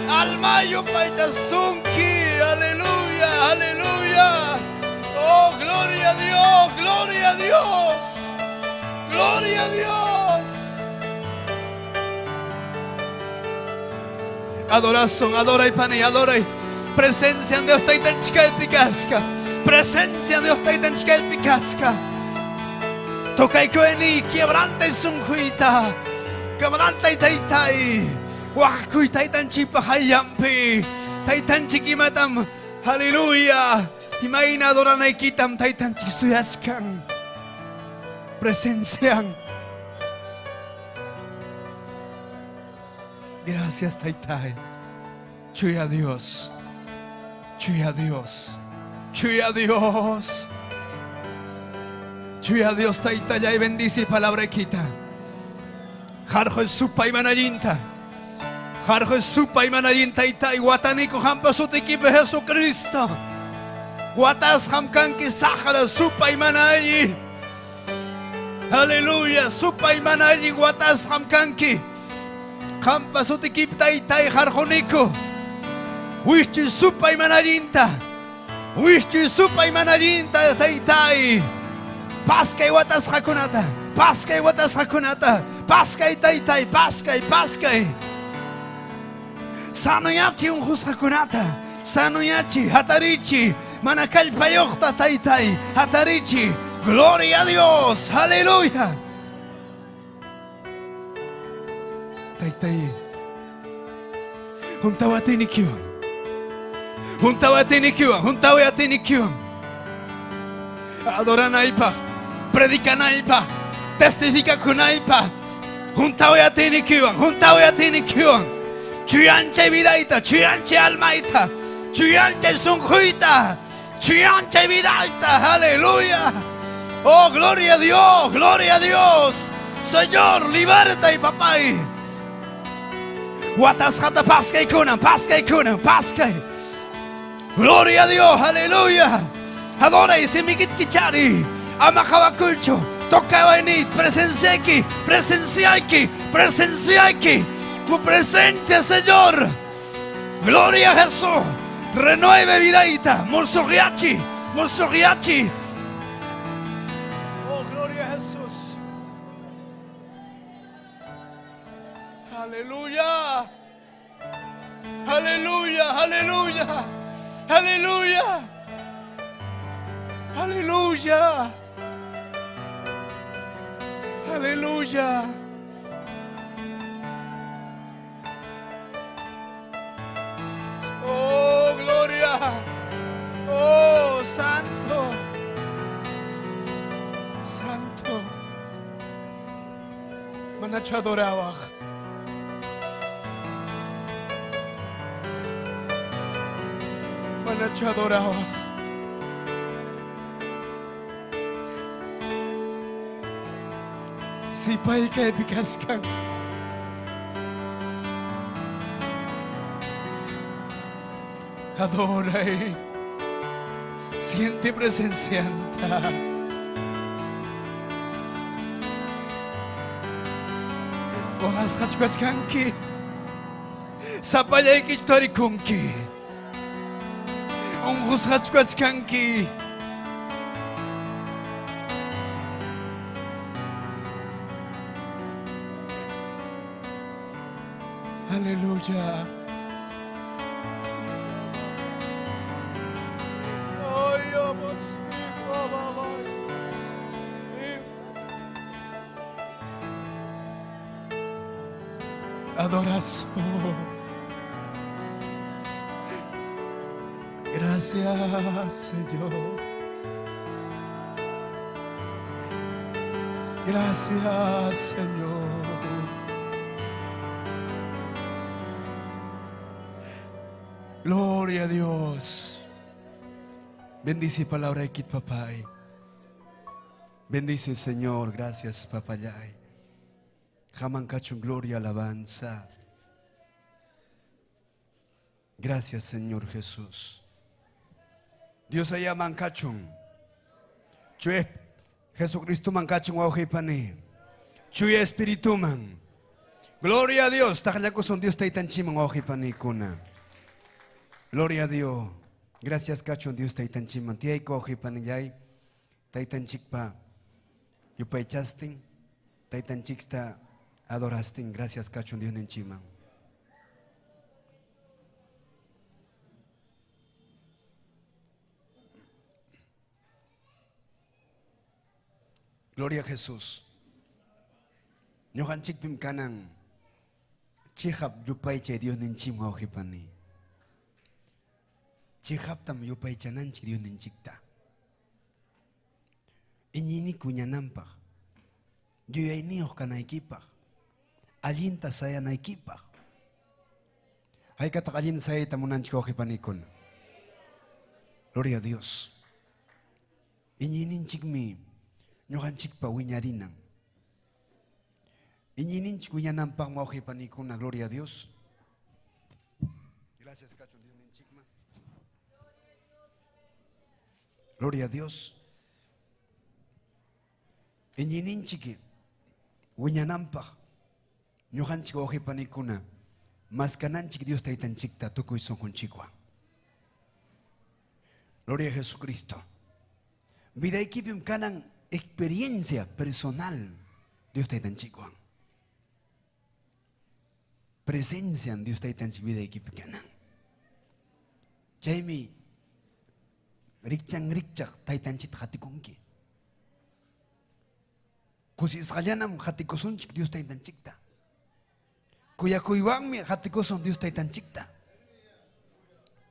Alma yupaychasunki. Aleluya, aleluya. Oh, gloria a Dios, gloria a Dios. Gloria a Dios. Adorasun, adoray pani, adoray. Presencia de Dios taytanchikaypi kasqa. Presencia de Dios taytanchikaypi kasqa. Tokaykuyni, quebrantay sunquyta. Quebrantay taytay. Waqakuy taytanchikpa qayllanpi. Taytanchik imatam. Aleluya. Imayna adoranaykitam taytanchik suyaskan. Presencian. Gracias, Taytay. Chuya Dios. Chuya Dios. Chuya Dios. Chuya Dios taytallay bendice palabraykita. Harqoy supay mana allinta. Harqoy supay mana allinta taytay wataniku hampa sutikipi Jesucristo. Watasqam kanki saqra supay mana alli. Aleluya, supay mana alli watasqam kanki. Qampa sutikipi taytay harqoniku. Wischuy supay mana allinta. Wischuy supay mana allinta taytay. Paskay watasqakunata, paskay watasqakunata, paskay taytay, paskay, paskay. Sanoyachi unqusqakunata, sanoyachi, hatarichi, mana kallpayuqta taytay, hatarichi. Gloria a Dios, aleluya. Taytay, huntawatinikiwan, huntawatinikiwan, huntawatinikiwan. Adoranaypaq, predicanaypaq, testificakunaypaq, huntawatinikiwan, huntawatinikiwan. Chuyanchay vidayta, chuyanchay almayta, chuyanchay sunquyta, chuyanchay vidayta, aleluya. Oh, gloria a Dios, gloria a Dios. Señor, liberta y papay. Watasqata paskaykuna, paskaykuna, paskay. Gloria a Dios, aleluya. Adora y simikit kichari. Ama hawakulcho. Toca venid, presencia aquí, presencia aquí, presencia aquí. Tu presencia, Señor. Gloria a Jesús. Renueve vidaita. Musugiachi, musugiachi. Oh, gloria a Jesús. Aleluya. Aleluya, aleluya. Aleluya. Aleluya. Aleluya. Oh, gloria. Oh, santo. Santo. Manacho adoraba. Manacho adoraba. Si pay kay pikaskan. Adora y siente presencianta. Waqasqachkachkanki. Sapallayki tarikunki. Unqusqachkachkanki. Aleluya. Ay, amo, sí, mamá, Adoración. Gracias, Señor. Gracias, Señor. Gloria a Dios. Bendice palabra de Kit Papay. Bendice, Señor. Gracias, Papayay. Jaman cachun gloria, alabanza. Gracias, Señor Jesús. Dios allá mancachun. Chue Jesucristo mancachun wauhipani. Chuy Espíritu man. Gloria a Dios. Tajallaco son Dios taitanchiman wauhipani kuna. Gloria a Dios. Gracias cachun Dios taitanchiman. Tiayko wauhipanillay. Taitanchikpa. Yupaychastin. Taitanchiksta adorastin. Gracias cachun Dios ninchiman. Gloria a Jesús. Ñuqanchikpim kanan chihap yupaychay Dios ninchim wawqipani. Chihaptam yupaychananchik Dios ninchikta. Iñiyniku ñananpaq, yuyayniyuq kanaykipaq, allinta sayanaykipaq. Haykataq allinta sayayta munanchik wawqipanikuna. Gloria a Dios. Iñiyninchikmi Ñuqanchikpa wiñarinan. Iñiyninchik wiñananpaqmi wawqi panikuna, gloria a Dios. Gracias kachun Diosninchikman. Gloria a Dios. Iñiyninchik wiñananpaq ñuqanchik wawqi panikuna maskananchik Dios taytanchikta tukuy sunqunchikwan. Gloria a Jesucristo. Vidaykipim kanan experiencia personal Dios taytanchikwan. Presencian Dios taytanchik vidaykipi kanan. Chaymi rikchan rikchaq taytanchikta qatikunki. Kusisqallanam qatikusunchik Dios taytanchikta. Kuyakuywanmi qatikusun Dios taytanchikta.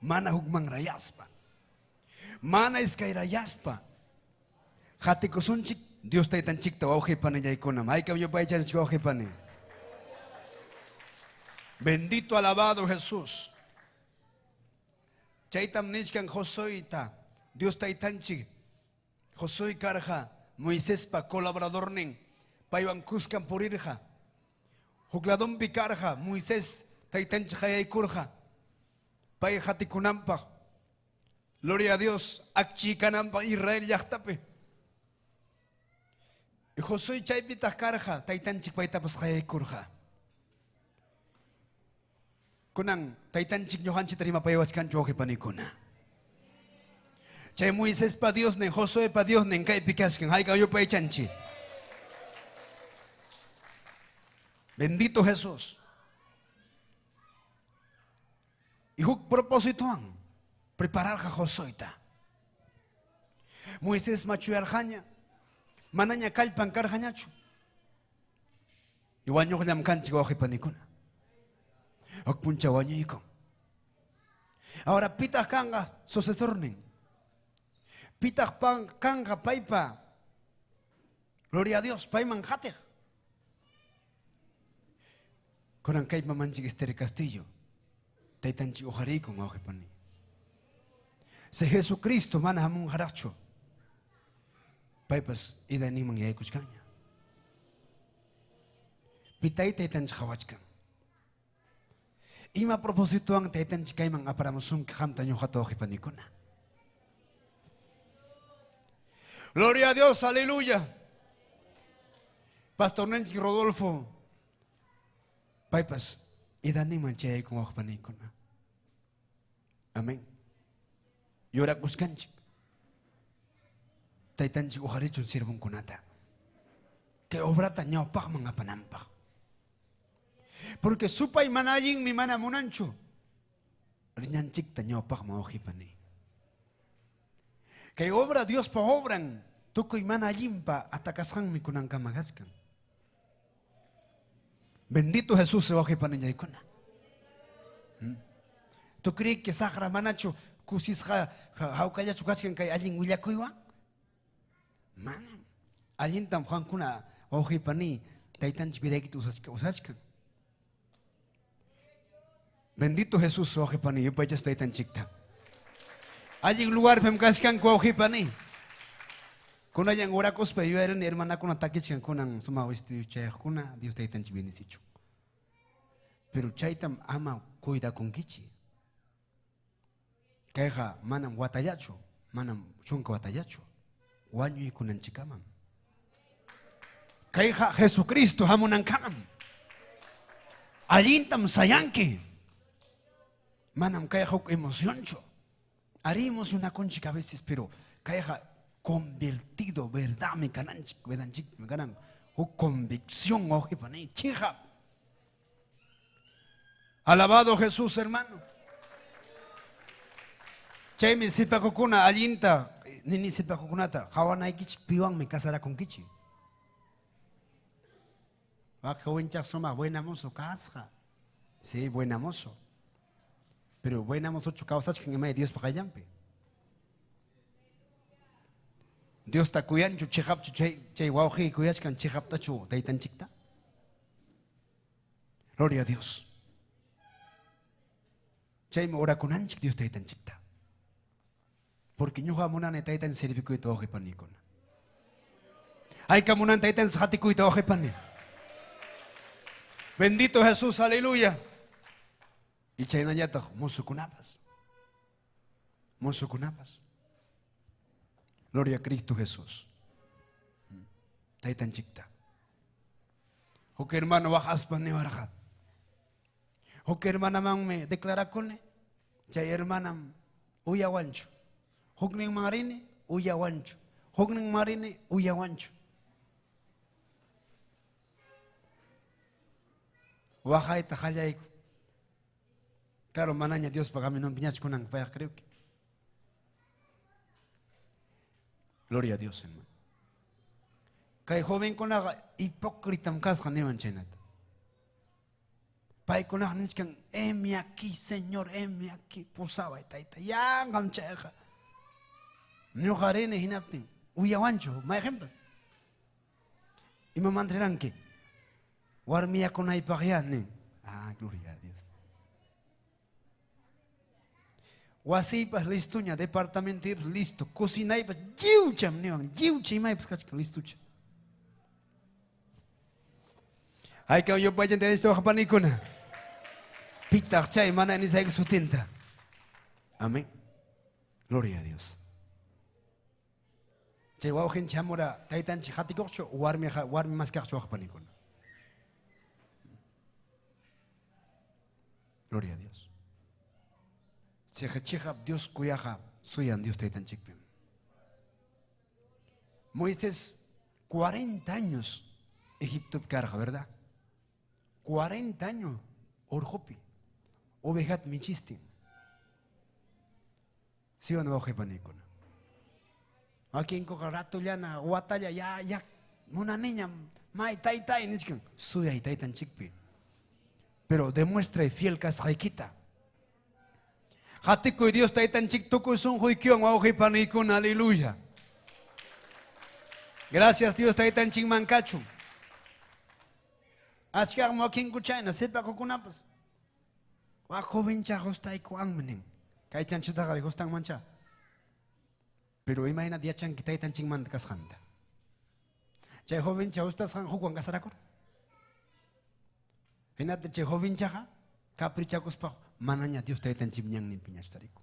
Mana hukmanrayaspa. Mana iskayrayaspa. Qatikusunchik Dios taytanchikta wawqi panillaykunam. Haykam yupaychanchik wawqi pani. Bendito alabado Jesús. Chaytam nichkan Josueta Dios taytanchik. Josué karqa Moisespa colaboradornin paywan kuskan purirqa. Huk ladonpi karqa Moisés taytanchik qayaykurqa. Pay qatikunanpaq. Gloria a Dios, akchikananpaq Israel llaqtapi. Y Josué chaypitaq karqa taytanchik paytapas qayaykurqa. Kunan taytanchik ñuqanchikta rimapayawachkanchu wawqi panikuna. Chay Moisespa Diosnin, Josuepa Diosnin kaypi kachkan, hayk'aq yupaychanchik. Bendito Jesús. Y huk propósitowan prepararqa Josueta. Moisés machuyarqaña, manaña kallpan karqañachu. Y wañuqllam kanchik wawqi panikuna. Huk puncha wañuykun. Ahora pitaq kanqa sucesornin. Pitaq pan kanqa paypa. Gloria a Dios, payman qatiq. Kunan kay mamanchik Esther Castillo. Taytanchik uqarikun wawqi pani. Si Jesucristo mana hamunqaraqchu. Paypas idayninman yaykuchkanña. Pitay taytanchik qawachkan. Ima propósitowan taytanchik kayman aparamusunki qamta ñuqata wawqi panikuna. Gloria a Dios, aleluya. Pastor Nenchik Rodolfo, paypas idaninman chayaykun wawqi panikuna. Amén. Yurakuskanchik. Taytanchik uqarichun siervunkunata. Kay obrata ñawpaqman apananpaq. Porque supay mana allinmi mana munanchu. Riñanchikta ñawpaqman wawqi pani. Kay obra Diospa obran tukuy mana allinpa atakasqanmi kunankama kachkan. Bendito Jesús wawqi panillaykuna. ¿Tú crees que saqra manachu kusisqa hawkallachu kachkan kay allin willakuywan? Manam. Allintam Juankuna wawqi pani taytanchik vidaykita usachkan. Bendito Jesús wawqi pani yupaychas taytanchikta. Allin lugarpim kachkanku wawqi pani. Kunallan orakuspa yuyarini hermanakuna takichkan kunan sumaq vestido chayaqkuna Dios taytanchik bendicichun. Pero chaytam ama cuidakunkichik. Kayqa manam watallachu, manam chunka watallachu. Wañuykunanchikamam. Kayqa Jesucristo hamunankamam. Allintam sayanki. Manam kayqa huk emocionchu. Ari emocionakunchik a veces, pero kayqa convertido, verdadmi kananchik, vedanchikmi kanan. Huk convicción wawqi pani, chiqap. Alabado Jesús, hermano. Chaymi sipakukuna allinta, nini sipakukunata, qawanaykichik piwanmi casarakunkichik. Wak jovenchaq sumaq buena mozo kasqa. Sí, buena mozo. Pero buena mozochu kawsachkan imay Diospa qayllanpi. Diosta kuyanchu chiqapchu chay chay wawqi kuyachkan chiqaptachu taytanchikta? Gloria a Dios. Chaymi orakunanchik Dios taytanchikta. Porque ñuqa munani taytan servikuyta wawqi panikuna. Haykamunan taytanchik hatikuyta waqipani. Bendito Jesús, aleluya. Y chaynallataq musukunapas. Musukunapas. Gloria a Cristo Jesús. Taytanchikta. Huk hermano waqaspa niwarqa. Huk hermanamanmi declarakuni. Chay hermanam uyawanchu. Hukninman rini uyawanchu. Hukninman rini uyawanchu. Waqayta qallayku. Claro, manaña Diospa caminonpiñachu kunan payqa creo que. Gloria a Dios, hermano. Kay jovenkunaqa hipócritam kasqa niwan chaynata. Paykunaqa nichkan, heme aquí, Señor, heme aquí, pusaway tayta, yanqam chayqa. Ñuqa rini hinaptin, uyawanchu, mayqinpas. Imamanta riranki? Warmiyakunaypaqya nin. Ah, gloria a Dios. Wasiypas listuña, departamentoypas listo, cocinaypas lliwcham niwan, lliwcha imaypas kachkan listucha. Haykan yupaychanta waqpanikuna. Pitaq chay mana nisayku sutinta. Amén. Gloria a Dios. Chay wawqinchik hamura taytanchik hatikuqchu warmi warmi maskaqchu waqpanikuna. Gloria a Dios. Chiqa Dios kuyaqa suyan Dios taytanchikpi. Moisés 40 años Egiptopi karqa, ¿verdad? 40 años urqupi. Ovejat michistin. ¿Sí o no, wawqipanikuna? Wakinkuqa ratullana watalla ya ya munaniñam may taytay nichkan suyay taytanchikpi. Pero demuestra fiel kasqaykita. Qatikuy Dios taytanchik tukuy sunquykiwan wawqipanikuna, aleluya. Gracias Dios taytanchikman kachun. Achkaqmi wakinku chayna sipakukunapas. Wak jovencha gustaykuwanmi nin. Kay chanchitaqa gustanmancha. Pero imaynata yachanki taytanchikmanta kasqanta. Chay jovencha gustasqan hukwan casarakur. Hinaptin chay jovenchaqa caprichakuspa manaña Dios taytanchik ñanninpi ñachu tarikun.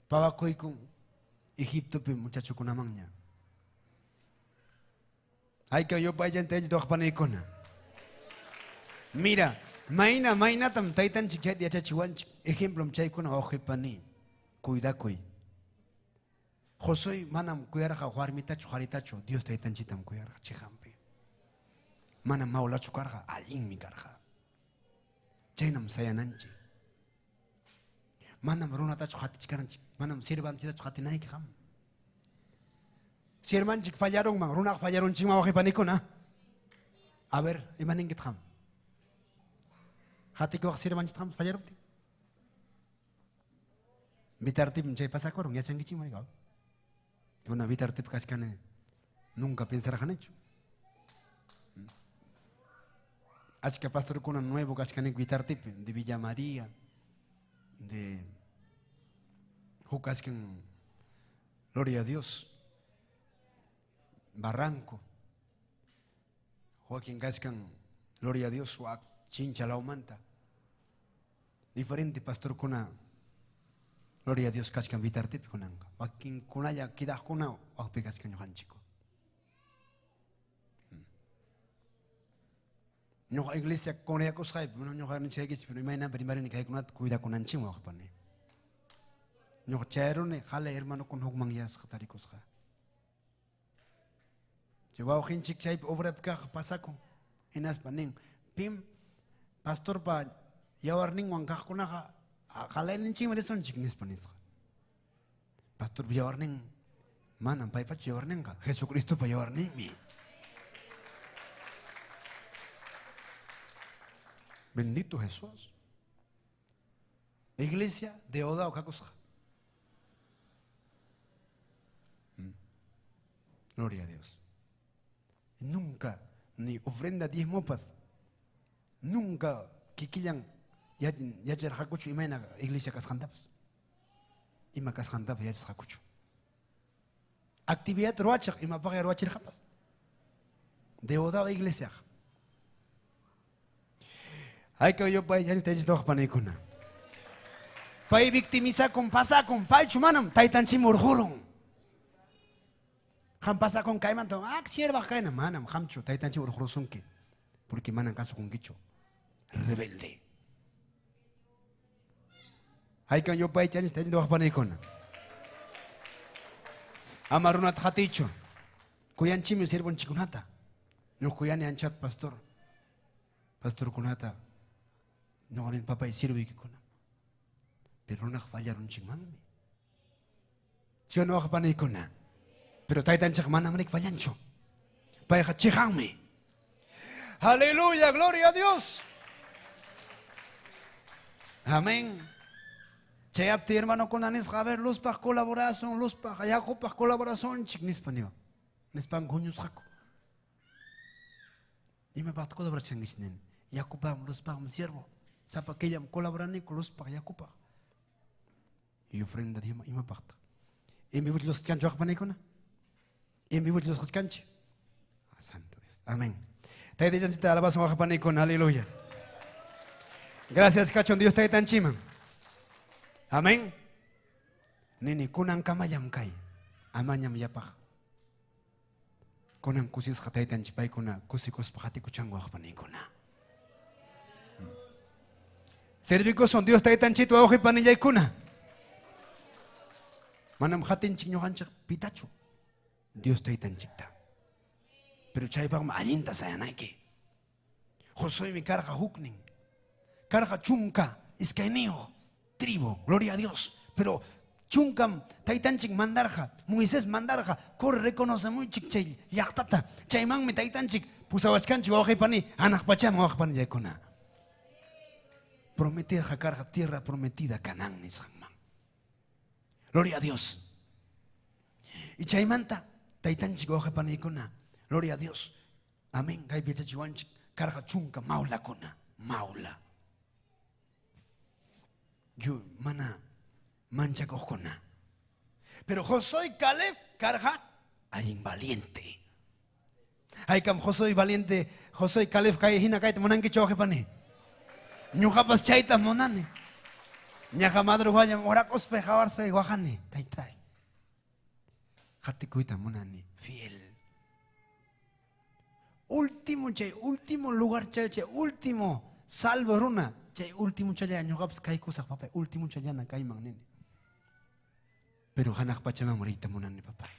Pawakuykun Egiptopi muchachokunamanña. Hayka yupaychan taytanchik waqpanikuna. Mira, mayna maynatam taytanchik chayta yachachiwanchik. Ejemplom chaykuna wawqipani. Cuidakuy. Josué manam kuyarqa warmitachu qaritachu, Dios taytanchiktam kuyarqa chiqanpi. Manam mawlachu karqa, allinmi karqa. Chaynam sayananchik. Manam runatachu qatichkananchik, manam sirvanchitachu qatinayki qam. Sirvanchik fallarunman, runaqa fallarunchikman wawqipanikuna. A ver, imaninkitaq qam? Qatikuwaq sirvanchik qam fallaruptin? Vitartipim chay pasakurun, yachankichikmi. Kuna Vitartipi kachkani, nunca pensarqanichu. Achka pastorkuna nuevo kachkani Vitartipi, de Villa María, de huk kachkan, gloria a Dios, Barranco, Joaquín kachkan, gloria a Dios, wak Chincha lawmanta. Diferente pastorkuna, gloria a Dios kachkan Vitartipi kunanqa. Wakinkunalla kidaqkuna wakpi kachkan ñuqanchik. Ñuqa iglesia congregakusqaypi, ñuqa nichaykichik, pero imaynanpi rimarini kaykunata cuidakunanchikmi waqpani. Ñuqa chayruni qhala hermanokuna hukmanyasqa tarikusqa. Chay wawqinchik chaypi obrapi kaq pasakun. Hinaspa nin, pim pastorpa yawarninwan kaqkunaqa qalayninchikmi risunchik nispa nisqa. Pastorpa yawarnin manam paypachu yawarninqa, Jesucristopa yawarninmi. Bendito Jesús. Iglesia de Odao kakusqa. Gloria a Dios. Nunca, ni ofrenda diezmopas, nunca kikillan yacharqakuchu imayna iglesia kasqantapas. Ima kasqantapas yachasqakuchu. Actividad ruwachaq imapaq ruwachirqapas. Deodado iglesia. Hayka yupay panikuna. Pay victimizakun pasakun paychu manam taytanchik urqurun. Qam pasakun kaymanta ah siervaq kayna manam qamchu taytanchik urqurusunki. Porque manam kasukunkichu. Rebelde. Haykan yupay taytanchik panikuna. Ama runata hatichu. Kuyanchimi siervonchikunata. Ñuq kuyani anchat pastor. Pastorkunata. Ñuqanin papay sirviykikuna. Pero runaq fallarunchikmanmi. ¿Sí o no panikuna? Pero taytanchik manam rik fallanchu. Payqa chiqanmi. Aleluya, gloria a Dios. Amén. Chayapti hermanokuna nisqa, a ver, luzpaq colaboración, luzpaq, yakupaq colaboración, chik nispa niwa. Nispan huñusqaku. Imapaqta colaboración nin. Yakupaq, luzpaq, siervo. Sapa killam colaboraniku luzpaq, yakupaq. Y ofrenda imapaqta. En vivo los cancho panikuna. En vivo los canchi. Ah, santo Dios. Amén. Tayta alabasun panikuna, aleluya. Gracias, kachun Dios taytanchiman. Amén. Nini kunan kamallam kay. Amañam yapaq. Kunan kusisqa taytanchik paykuna kusikuspa qatikuchanku panikuna. Servikusun Dios taytanchito wawqi panillaykuna. Manam hatinchik ñuqanchik pitachu. Dios taytanchikta. Pero chaypaqmi allinta sayanayki. Josuemi karqa huknin. Karqa chunka iskayniyuq tribu, gloria a Dios. Pero chunkam taytanchik mandarqa, Moisés mandarqa, corre reconocemuchik chay llaqtata. Chaymanmi taytanchik pusawachkanchik wawqi pani, hanaq pachaman wawqi panillaykuna. Prometerqa karqa tierra prometida Canaán nisqanman. Gloria a Dios. Y chaymanta taytanchik wawqi paniykuna, gloria a Dios. Amén. Kaypi yachachiwanchik karqa chunka maulakuna, maula. Yo mana manchakuqkuna. Pero Josué y Caleb karqa allin valiente. Haykam Josué valiente, Josué y Caleb kay hina kayta munankichu wawqi pani. Ñuqapas chayta munani. Ñaqa madrugayam orakuspay qawarspay waqani, taytay. Qatikuyta munani, fiel. Último chay, último lugar chay, chay, último salvo runa. Chay último chaya ñuqapas kaykusaq papay, último chayana kayman nini. Pero hanaq pachaman riyta munani papay.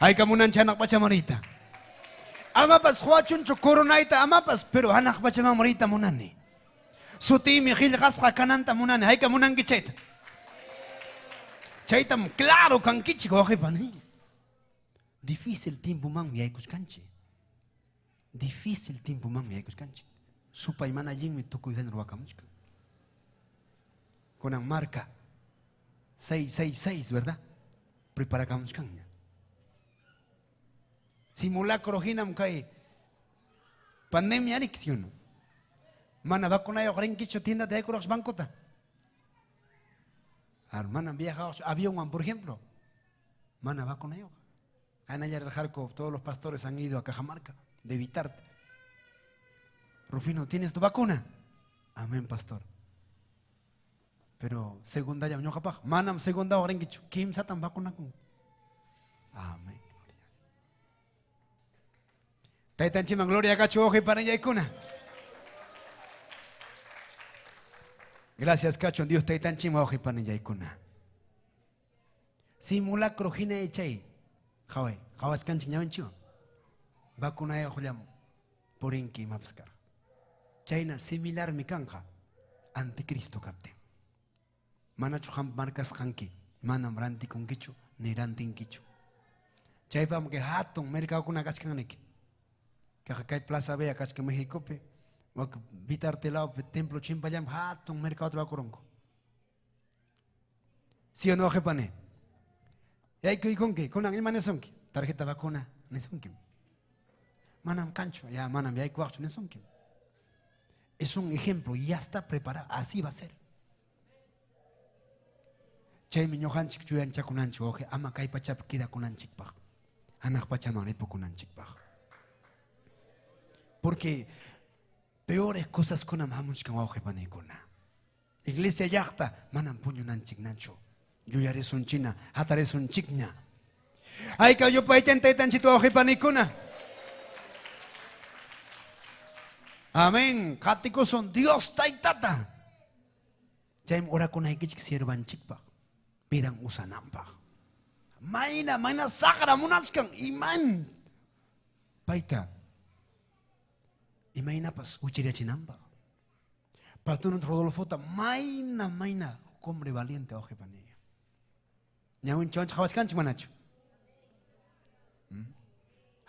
Hayka munanchik hanaq pachaman riyta. Amapas huachunchu coronayta amapas, pero hanaq pachaman riyta munani. Sutiymi qillqasqa kananta munani, hayka munanki chayta. Chaytam claro kankichik wawqi pani. Difícil tiempomanmi yaykuchkanchik. Difícil tiempomanmi yaykuchkanchik. Supay mana allinmi tukuytan ruwakamuchkan. Kunan marca 666, ¿verdad? Preparakamuchkanña. Simulacro hinam kay pandemia rik, ¿sí o no? Mana vacunayuq rinkichu tiendata yaykuraqchu bancota. Mana viajaqchu avionwan, por ejemplo. Mana vacunayuq. Ganallar todos los pastores han ido a Cajamarca de evitarte. Rufino, ¿tienes tu vacuna? Amén, pastor. Pero segunda ya ñuqapaq, manam segunda rinkichu, kimsatam vacunakun. Amén. Taytanchikman gloria kachu wawqi panillaykuna. Gracias kachun Dios taytanchikman wawqi panillaykuna. Simulacro hina chay. Qhaway, qhawaskanchik ñawinchikwan. Vacunayuqllam purinki imapas karqa. Chayna similarmi kanqa anticristo kaptin. Manachu qam markasqanki, manam rantikunkichu ni rantinkichu. Chaypam kay hatun mercadokuna kachkaniki. Kay kay Plaza Vea kachkan Mexicopi, wak Vitarte lawpi templo chimpallam hatun mercado ruwakurunku. ¿Sí o no, wawqi Yaykuykunki, kunan ima nisunki? Tarjeta vacuna nisunki. Manam kanchu, ya manam yaykuwaqchu nisunki. Es un ejemplo, ya está preparado, así va a ser. Chaymi ñuqanchik chuyanchakunanchik, wawqi, ama kay pachapi quedakunanchikpaq. Hanaq pachaman ripukunanchikpaq. Porque peores cosas kunam hamuchkan wawqipanikuna. Iglesia llaqta manam puñunanchiknachu. Yuyarisunchina, hatarisunchikña. Hayka yupaychan taytanchik wawqipanikuna. Amén. Qatikusun Dios taytata. Chaymi orakunaykichik siervanchikpaq, vidan usananpaq. Mayna, mayna saqra munachkan iman payta imaynapas wichiriyachinanpaq. Pastor Rodolfota mayna, mayna hombre valiente wawqipaniya. Ñawinchawanchik qhawachkanchik manachu?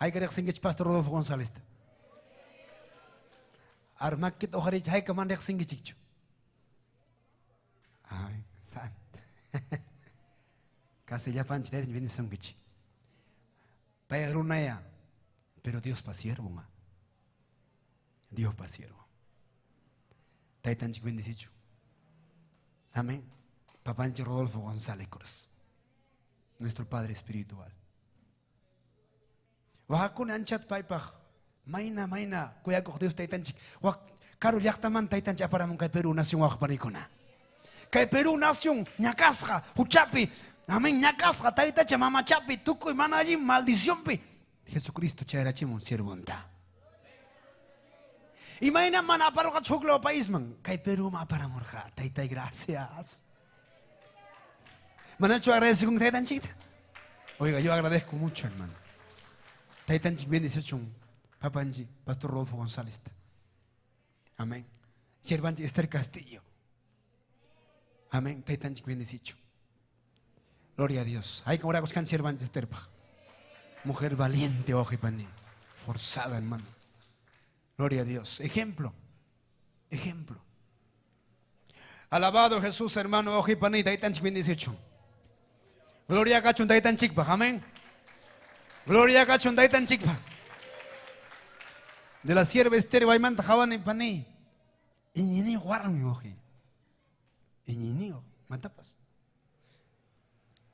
Hayka riqsinkichik Pastor Rodolfo Gonzálezta? Ar makita uqarichik hayka mana riqsinkichikchu? Ay, santo. Casi llapanchik tayta bendisunkichik. Pay runaya, pero Diospa siervon. Diospa siervo. Taytanchik bendicichu. Amén. Papanchik Rodolfo González Cruz, nuestro padre espiritual. Waqakuna anchat paypaq mayna mayna kuyakuq Dios taytanchik. Waq karu llaqtaman taytanchik aparamun kay Perú nación waqpanikuna. Kay Perú nación ñakasqa huchapi, amén, ñakasqa taytacha mamachapi tukuy mana allin maldicionpi Jesucristo chayarachimun siervonta. Imayna mana aparurqa huklaw paisman, kay Perúman aparamurqa. Taytay, gracias. Manachu agradecikun taytanchikta? Oiga, yo agradezco mucho, hermano. Taytanchik bendicichun papanchik Pastor Rodolfo González. Amén. Siervanchik Esther Castillo. Amén. Taytanchik bendicichu. Gloria a Dios. Hay que orar con siervanchik Esther. Mujer valiente, ojo y pani. Forzada, hermano. Gloria a Dios. Ejemplo. Ejemplo. Alabado Jesús, hermano, ojo y pani. Taytanchik bendicichu. Gloria a kachun taytanchikpaq. Amén. Gloria a kachun taytanchikpaq. De la sierva Esther waymanta qhawani pani. Iñiniyuq warmi wawqi. Iñiniyuq, matapas.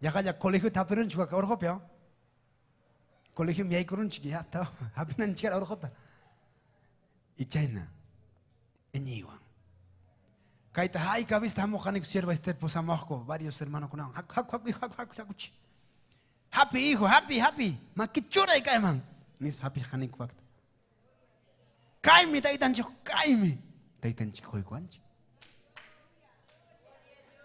Yaqalla colegio hapirunchik waka urqupi, Colegio yaykurunchik ya hapinanchik urquta. Y chayna iñiywan. Kayta hayka vista hamuqaniku sierva Esther pusamuqku varios hermanos kunawan. Haku, haku, haku, haku, haku, hakuchi. Happy hijo, happy, happy. Makichuray kayman. Nispa hapisqaniku wakta. Kaymi taytanchik, kaymi. Taytanchik quykuwanchik.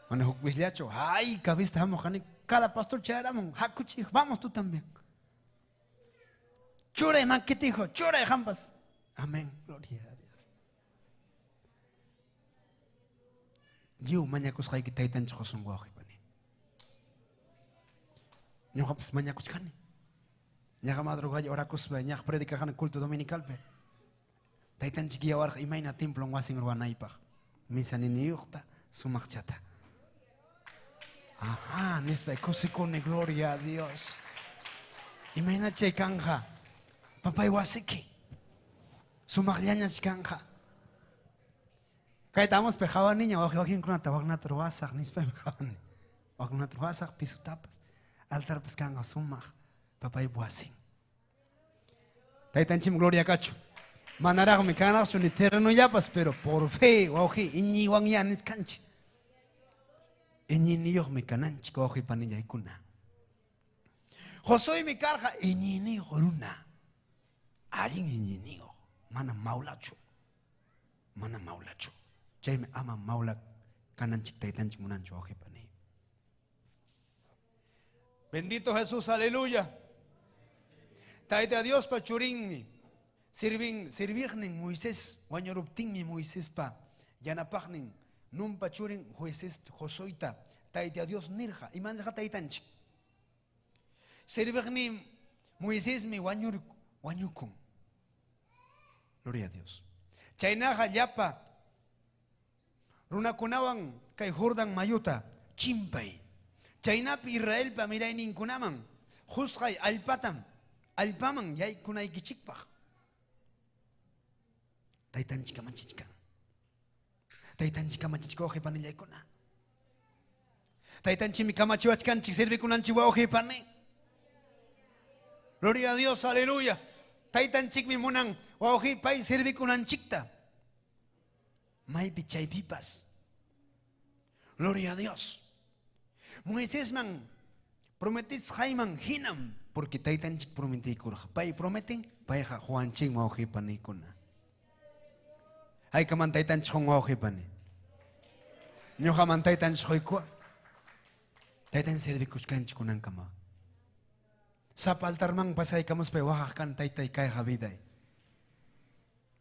Mana huk wisllachu, hayka vista hamuqaniku. Cada pastor chayaramun, hakuchi hijo, vamos tú también. Churay makita hijo, churay hampas. Amén, gloria a Dios. Lliw mañakusqayki taytanchik qusun wawqipani. Ñuqapas mañakuchkani. Ñaqa madrugalla orakuspa, ñaqa predicarqani culto dominicalpi. Taytanchik guiawarqa imayna templon wasin ruwanaypaq. Misa niniyuqta, sumaqchata. Ajá, nispa kusikuni, gloria a Dios. Imayna chay kanja, papay wasiki. Sumaqllañach kanja. Kayta amos pe niña, waqi wakinkunata waqnata ruwasaq nispa qhawani. Waqnata ruwasaq pisutapas. Altarpas kanja sumaq papay wasin. Taytanchim gloria kachu. Manaraqmi kanaqchu ni terrenollapas, pero por fe, wawqi, iñiywan ya niskanchik. Iñiniyuqmi kananchik wawqi panillaykuna. Josuemi karqa iñiniyuq runa. Allin iñiniyuq, mana mawlachu. Mana mawlachu. Chaymi ama mawla kananchik taytanchik munanchu wawqi pani. Bendito Jesús, aleluya. Tayta Diospa churinmi. Sirvin, sirviqnin Moisés, wañuruptinmi Moiséspa yanapaqnin Nunpa churin jueces Josuita, Tayta Dios nirqa, imanirqa taytanchik. Sirviqnin Moisésmi wañukun. Gloria a Dios. Chaynaqa llapa runakunawan kay Jordán mayuta chimpay. Chaynapi Israelpa mirayninkunaman husqay allpatam allpaman yaykunaykichikpaq. Taytanchik kamachichkan. Taytanchik kamachichka wawqi panillaykuna. Taytanchikmi kamachiwachkanchik servikunanchik wawqi pani. Gloria a Dios, aleluya. Taytanchikmi munan Wawqi pay servikunanchikta. Maypi chaypipas. Gloria a Dios. Moisésman prometisqayman hinam, porque taytanchik prometiykurqa. Pay prometen, payqa Juanchikman wawqi panikuna. Haykaman taytanchik qun wawqi pani. Ñuqaman taytanchik quykuwan. Taytan servikuchkanchik kunankama. Sapa altarman pasaykamuspay waqaq kan taytay kayqa viday.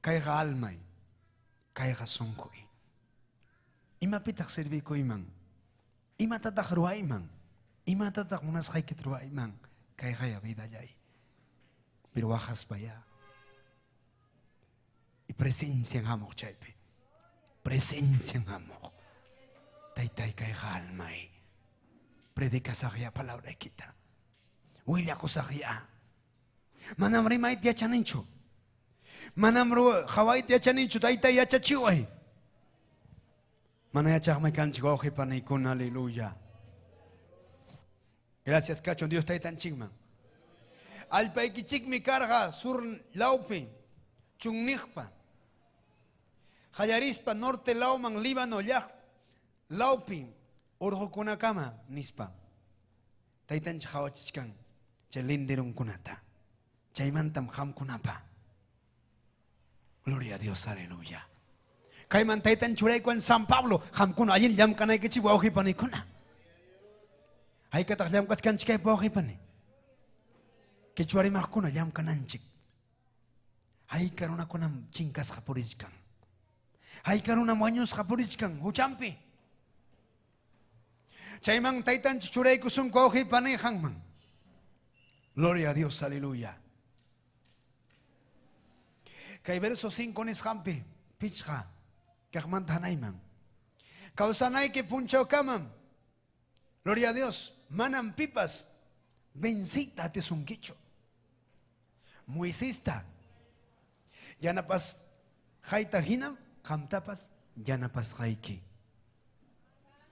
Kayqa almay. Kayqa sunquy. Imapitaq servikuyman? Imatataq ruwayman? Imatataq munasqaykita ruwayman? Kayqa ya vidallay. Pero waqaspaya. Y presencian hamuq chaypi. Presencian hamuq. Taytay kayqa almay. Predicasaqya palabraykita. Willakusaqya. Manam rimayta yachaninchu. Manam qhawayta yachaninchu, taytay yachachiway. Mana yachaqmi kanchik wawqi panikuna, aleluya. Gracias kachun Dios taytanchikman. Allpaykichikmi karqa sur lawpi, chunniqpa. Qallarispa norte lawman Líbano llaq lawpi urqukunakama nispa. Taytanchik qawachichkan chay linderunkunata. Chaymantam qamkunapa. Gloria a Dios, aleluya. Kayman taytan churaykuwan San Pablo, qamkuna allin llamkanaykichik wawqi panikuna. Haykataq llamkachkanchik kaypi wawqi pani. Quechua rimaqkuna llamkananchik. Hayka runakunam chinkasqa purichkan. Hayka runam wañusqa purichkan huchampi. Chayman taytanchik churaykusunku wawqi pani qanman. Gloria a Dios, aleluya. Kay verso 5 nisqanpi pichqa kaqmanta hanayman. Kawsanayki punchawkamam. Gloria a Dios, manam pipas vencita atisunkichu. Moisesta yanapas hayta hinam qamtapas yanapasqayki.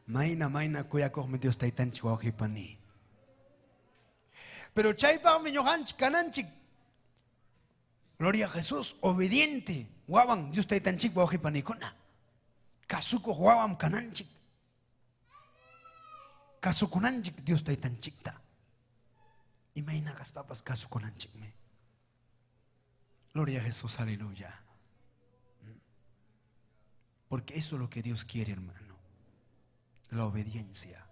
Mayna mayna kuyakuqmi Dios taytanchik wawqi pani. Pero chaypaqmi ñuqanchik kananchik. Gloria a Jesús, obediente, wawan Dios taytanchik wawqi panikuna. Kasukuq wawam kananchik. Kasukunanchik Dios taytanchikta. Imayna kaspapas kasukunanchikmi. Gloria a Jesús, aleluya. Porque eso es lo que Dios quiere, hermano. La obediencia.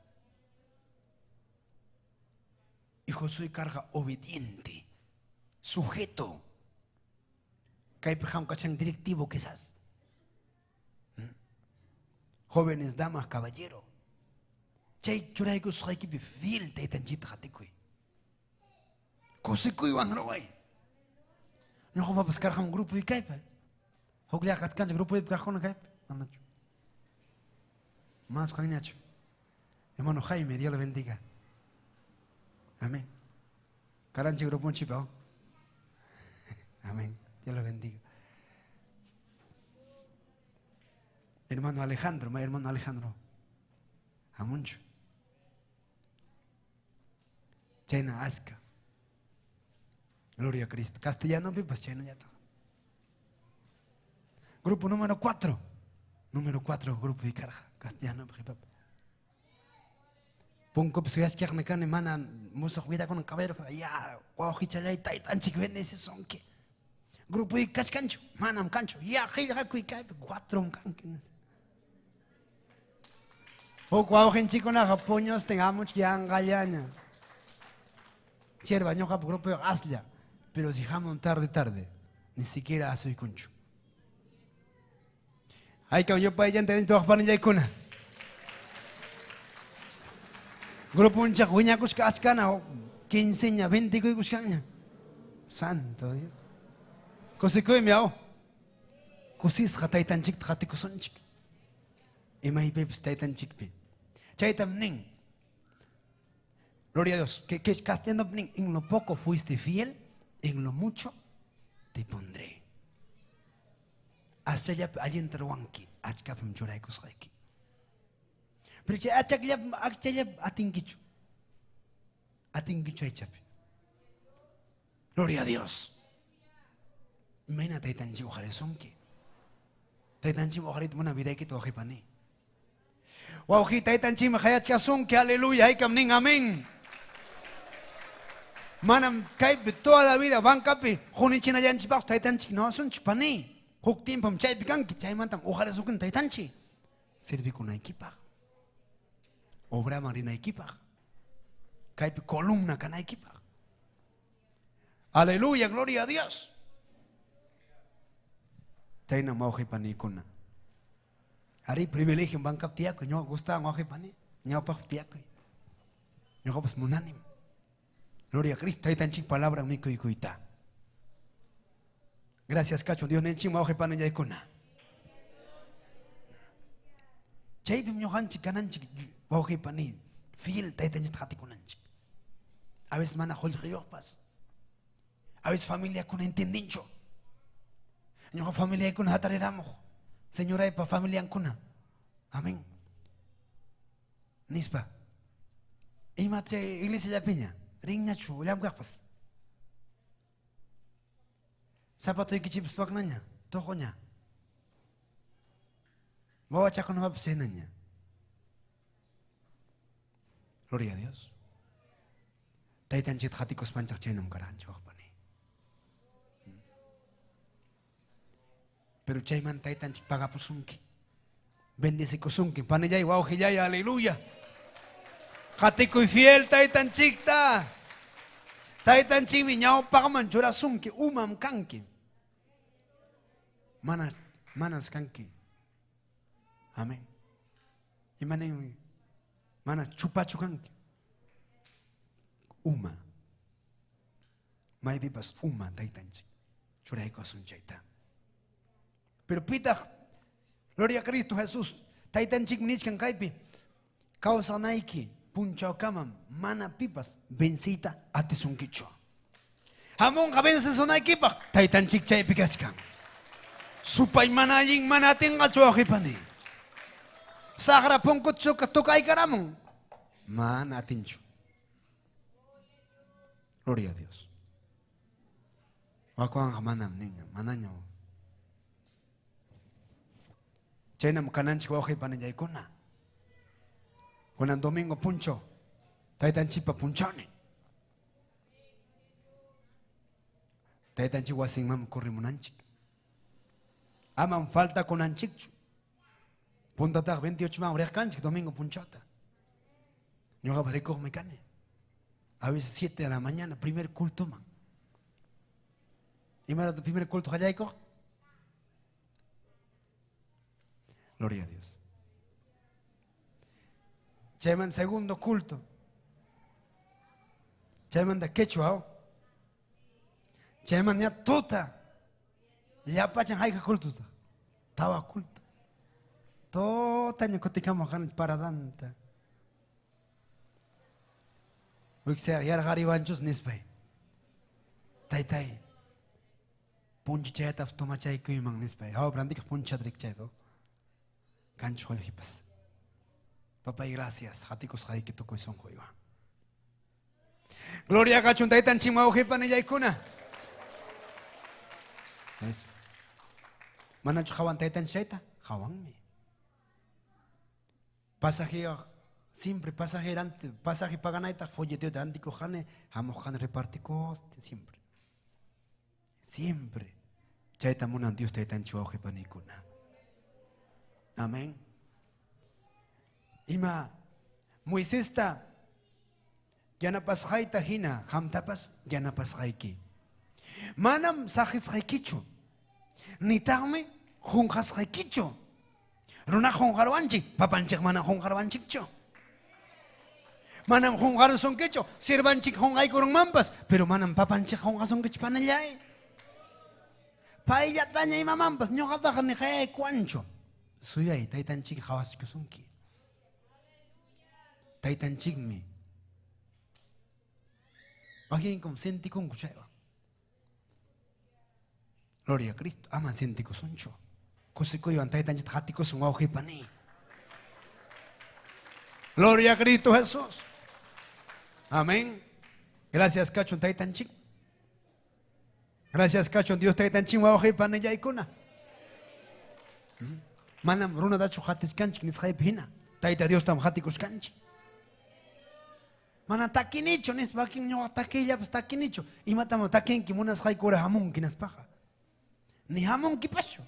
Y Josué carga obediente, sujeto. Kaypi hamkachan directivo quizás. Jóvenes, damas, caballero. Chay churaykusqaykipi fiel taytanchikta qatikuy. Kusikuywan ruway. Ñuqapapas karqam grupo y kaypa. Huklla kachkanchik grupo y kaqkuna kaypi. Manachu. Más kanñachu. Hermano Jaime, Dios le bendiga. Amén. Karanchik gruponchipa. Amén. Dios le bendiga. Hermano Alejandro, mi hermano Alejandro. Amuncho. Chayna aska. Gloria a Cristo. Castellano, pues chayna ya. Grupo número 4. Número 4, grupo de carga. Castellano, papá. Punko pues yachkiqna kani mana musuq vidakuna caballero ya wawqichalay taytanchik bendecisunki. Grupo y kachkanchu, manam kanchu. Ya qillqakuy kaypi 4 kanki. Huk wawqinchikkunaqa puñustin hamuchka yanqallaña. Sierva ñuqapa grupo aslla, pero si hamun tarde tarde, ni siquiera asuykunchu. Haykam yupayllanta waqpanillaykuna. Grupunchaq wiñakushka achkana, 15ña, 20 kuykushkanña. Santo Dios. Kusikuymi aw. Kusisqa taytanchikta qatikusunchik. Imaypipas taytanchikpi. Chaytam nin. Gloria a Dios. Que castellano nin, en lo poco fuiste fiel, en lo mucho te pondré. Achallapi allinta ruwanki, achkapim churaykusqayki. Pero chay achakllapi, achallapi atinkichu. Atinkichu aychapi. Gloria a Dios. Imayna taytanchik uqarisunki. Taytanchik uqarita muna vidaykita wawqipani. Wawqi taytanchikmi qayachkasunki, aleluya, haykam nin amén. Manam kaypi toda la vida bancapi hunichinallanchikpaq taytanchik nawasunchik pani. Huk tiempom chaypi kanki, chaymantam uqarisukin taytanchik. Servikunaykipaq. Obraman rinaykipaq. Kaypi columna kanaykipaq. Aleluya, gloria a Dios. Chaynam wawqi panikuna. Ari privilegio bancap tiyakuy, ñuqa gustawan wawqi pani, ñawpaqpi tiyakuy. Ñuqapas munanim. Gloria a Cristo, taytanchik palabra mikuykuyta. Gracias kachun Dios ninchik wawqi panillaykuna. Chaypim ñuqanchik kananchik wawqi pani, fiel taytanchikta qatikunanchik. A veces mana qullqiyuqpas. A veces familiakuna entiendinchu. Ñuqa familiaykuna hatariramuq. Señoraypa familiankuna. Amén. Nispa. Ima chay iglesiallapiña rinñachu llamkaqpas. Zapatoykichikpas paknaña, tuquña. Wawachakunapapas chaynaña. Gloria a Dios. Taytanchikta qatikuspanchik chaynam karqanchik waqpani. Pero chayman taytanchik pagapusunki. Bendecikusunki. Panillay, wawqillay, aleluya. Qatikuy fiel taytanchikta. Taytanchikmi ñawpaqman churasunki, umam kanki. Mana, manas kanki. Amén. Imaninmi? Mana chupachu kanki. Uma. Maypipas uma taytanchik. Churaykusun chayta. Pero pitaq, Gloria a Cristo Jesús, taytanchik nichkan kaypi, kawsanayki punchawkamam mana pipas venciyta atisunkichu. Hamunqa vencesunaykipaq taytanchik chaypi kachkan. Supay mana allin mana atinqachu wawqipani. Saqra punkuchuka tukaykaramun. Mana atinchu. Gloria a Dios. Wakuanqa manam niña, manaña. Chaynam kananchik wawqi panillaykuna. Kunan domingo puncho, taytanchikpa punchawnin. Taytanchik wasinman corrimunanchik. Amam falta kunanchikchu. Puntataq 28 man riq kanchik domingo punchawta. Ñuqapas rikuqmi kani. A veces 7 de la mañana, primer culto man. Imarata primer culto qallaykuq? Gloria a Dios. Chayman segundo culto. Chaymanta quechua. Chayman ña tuta. Llapachan hayka culto. Tawa culto. Tutaña kutikamuq kan paradanta. Wiksayaq yarqariwanchus nispay. Taytay, punchu chayatapas tomachaykuyman nispay. Hawa rantikaq punchata rikchaypa. Kanchu qullqipas. Papay, gracias. Qatikusqayki tukuy sunquywan. Gloria kachun taytanchik wawqipa nillaykuna. Es. Manachu qawan taytanchik chayta? Qawanmi. Pasajeyaq siempre pasajerante, pasaje paganaytaq folletota rantikuq kani, hamuq kani repartikuq siempre. Siempre. Chayta munan Dios taytanchik wawqi panikuna. Amén. Ima Moisesta yanapasqayta hina qamtapas yanapasqayki. Manam saqisqaykichu. Nitaqmi qunqasqaykichu. Runa qunqarwanchik, papanchik mana qunqarwanchikchu. Manam qunqarusunkichu, sirvanchik qunqaykurunmanpas, pero manam papanchik qunqasunkichu panallay. Payllataña imamanpas, ñuqataqa ni qayaykuwanchu. Suyay, taytanchik qawaskusunki. Taytanchikmi. Wakinkum sentikunku chaywan. Gloria a Cristo. Ama sentikusunchu. Kusikuywan taytanchikta qatikusun wawqipani. Gloria a Cristo Jesús. Amén. Gracias, kachun taytanchik. Gracias kachun Dios taytanchik wawqi-panillaykuna. Manam runatachu qatichkanchik nisqaypi hina. Tayta Diostam qatikuskanchik. Mana takinichu nispa wakin ñuqa takiyllapas takinichu. Imatam takinki munasqayku hora hamunki nispaqa. Ni hamunkipaschu.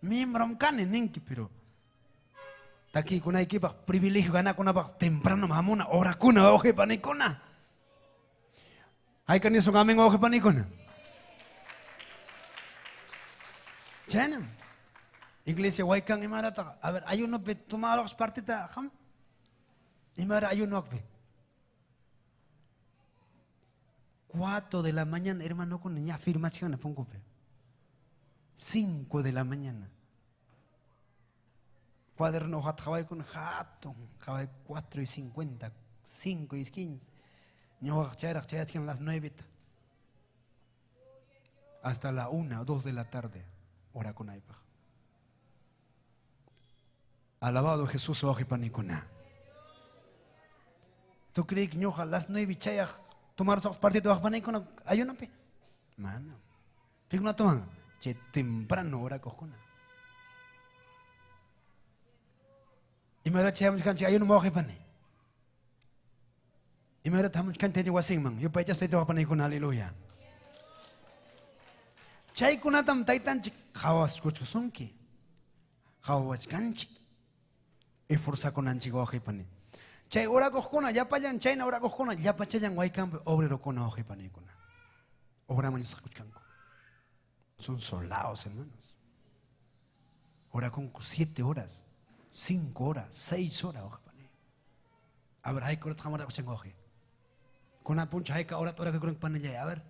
Miembrom kani ninki, pero takiykunaykipaq privilegio ganakunapaq temprano hamuna horakuna wawqi-panikuna. Hayka nisun amén wawqi-panikuna. Chaynam. Iglesia waykan imarataqa. A ver, ayunopi tomaroqs partita ham. Imara ayunopi. 4 de la mañana, hermano, con ya firmación punkupi. 5 de la mañana. Cuaderno hat con hatun, jaway 4:50, 5:15. Ñuqaq chayraq chayachkan las 9. Hasta la 1 o 2 de la tarde, orakunaypaq. Alabado Jesús, wawqipanikuna. ¿Tú crees que ñuqa las 9 chayaq tomar sos partido wawqipanikuna ayunapi? Mana. Pikuna toman? Che temprano orakuqkuna. Imara chayamuchkanchik ayuno wawqipani. Imara hamuchkan tayta wasinman, yupaychas tayta wawqipanikuna, aleluya. Chaykunatam taytanchik qhawaskuchkusunki. Qhawachkanchik. Esforzakunanchik wawqipani. Chay orakuqkuna, llapallan chayna orakuqkuna, llapachallan waykanpi obrerokuna wawqipanikuna. Obraman llusqakuchkanku. Son soldados, hermanos. Orakunku 7 horas, 5 horas, 6 horas wawqipani. A ver, hayka horata hamarakuchanku wawqi. Kuna puncha hayka horata orakukunku panillay, a ver.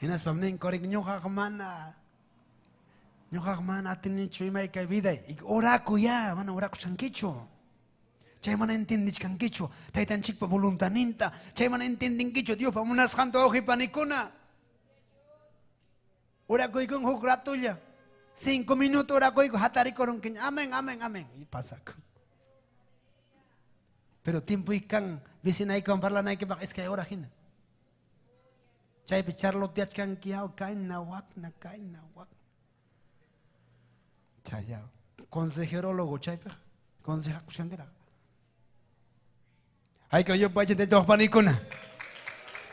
Hinaspam ninku rik ñuqaq mana. Ñuqaq mana atinichu imay kay viday. Oraku ya, mana orakuchankichu. Chay mana entendichkankichu. Taytanchikpa voluntaninta. Chay mana entendinkichu Diospa munasqanta wawqipanikuna. Orakuykun huk ratulla. 5 minutos orakuyku hatarikurunkiña. Amén, amén, amén. Y pasak. Pero tiempo ikan vecinaykuwan parlanaykipaq iskay hora hina. Chaypi charloteachkanki yaw kayna wakna kayna wakna. Chayao. Consejerólogo chaypiq consejakushkankiraq. Hayka yupaychan tayta wawqipanikuna.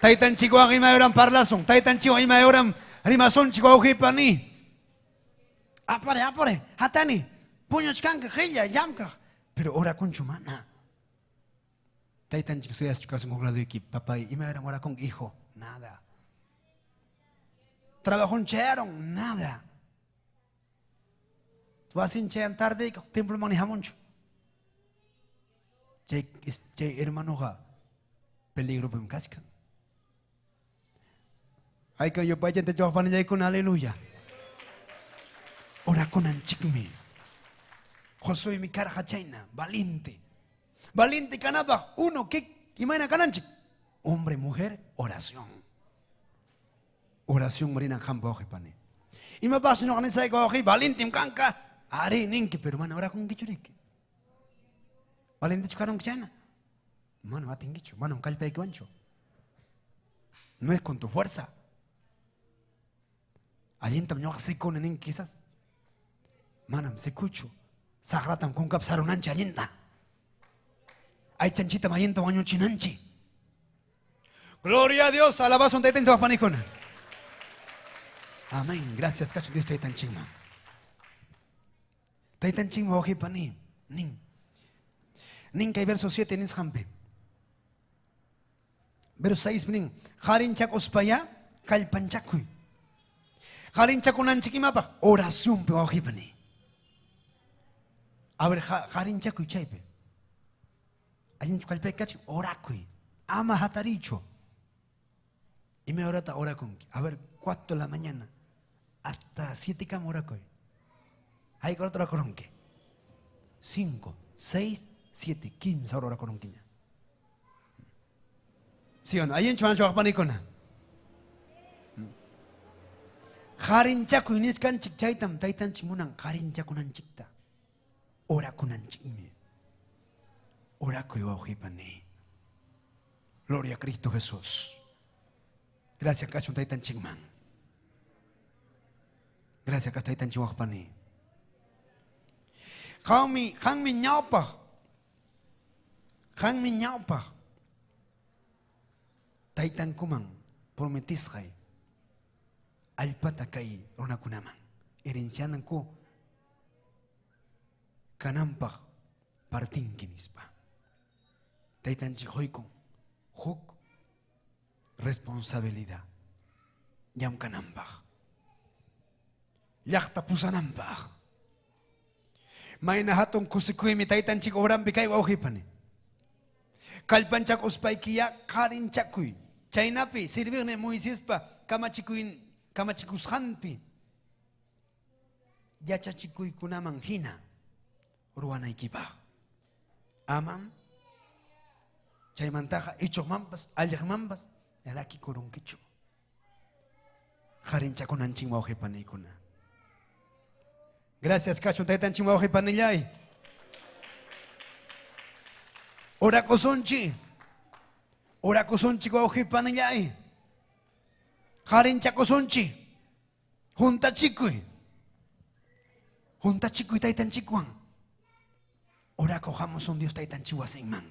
Taytanchikwan ima horam parlasun, taytanchikwan ima horam rimasunchik wawqipani. Apare, apare, hatani, puñuchkanki qilla, llamkaq, pero orakunchu mana. Taytanchik suyaschu kasun huk laduyki, papay, ima horam orakunki, hijo, nada. Trabajon chayaron, nada. Wasin chayan tarde, templo mani hamunchu. Chay, chay hermanoqa peligro pim kachkan. Hayka yupaychan tayta wawqipanillaykuna, aleluya. Orakunanchikmi. Josué karqa chayna, valiente. Valiente kanapaq, uno, ¿qué? Imayna kananchik? Hombre, mujer, oración. Oración marinan hampa wawqipani. Imapaqsi ñuqa nisayku wawqi, valientem kanka. Ari ninki, pero mana orakunkichu riki. Valientechu karunki chayna. Mana atinkichu, manam kallpaykiwanchu. No es con tu fuerza. Allintam ñuqa sikuni ninki quizás. Manam sikuchu. Saqratam kunkap sarunanchik allinta. Aychanchitam allinta wañuchinanchik. Gloria a Dios, alabasun taytanchik wawqipanikuna. Amén. Gracias, kachu Dios taytanchikman. Taytanchikman wawqipani nin. Nin kay verso 7 nisqanpi. Verso 6 nin, qarinchakuspaya kallpanchakuy. Qarinchakunanchik imapaq? Oracionpi wawqipani. A ver, qarinchakuy chaypi. Allinchu kallpay kachik, orakuy. Ama hatarichu. Ima horata orakunki. A ver, 4 de la mañana hasta 7 kama orakuy. Hayka horata orakurunki. 5, 6, 7, 15 hora orakurunkiña. ¿Sí o no? Allinchu manachu wawqipanikuna. Qarinchakuy nisqanchik chaytam taytanchik munan qarinchakunanchikta. Orakunanchikmi. Orakuy wawqipani. Gloria a Cristo Jesús. Gracias kachun taytanchikman. Gracias kas taytanchikwaqpani. Qammi, qammi ñawpaq. Qammi ñawpaq. Taytankuman prometisqay allpata kay runakunaman herenciananku kananpaq partinki nispa. Taytanchik quykun huk responsabilidad llamkananpaq. Llaqta pusananpaq. Mayna hatun kusikuymi taytanchik obranpi kay wawqipani. Kallpanchakuspaykiya qarinchakuy. Chaynapi sirviqni Moisespa kamachikuy kamachikusqanpi yachachikuykunaman hina ruwanaykipaq. Amam chaymantaqa ichuqmanpas alliqmanpas rakikurunkichu. Qarinchakunanchik wawqipaniykuna. Gracias kachun taytanchik wawqipanillay. Orakusunchik. Orakusunchik wawqipanillay. Qarinchakusunchik. Juntachikuy. Juntachikuy taytanchikwan. Orakuq hamusun Dios taytanchik wasinman.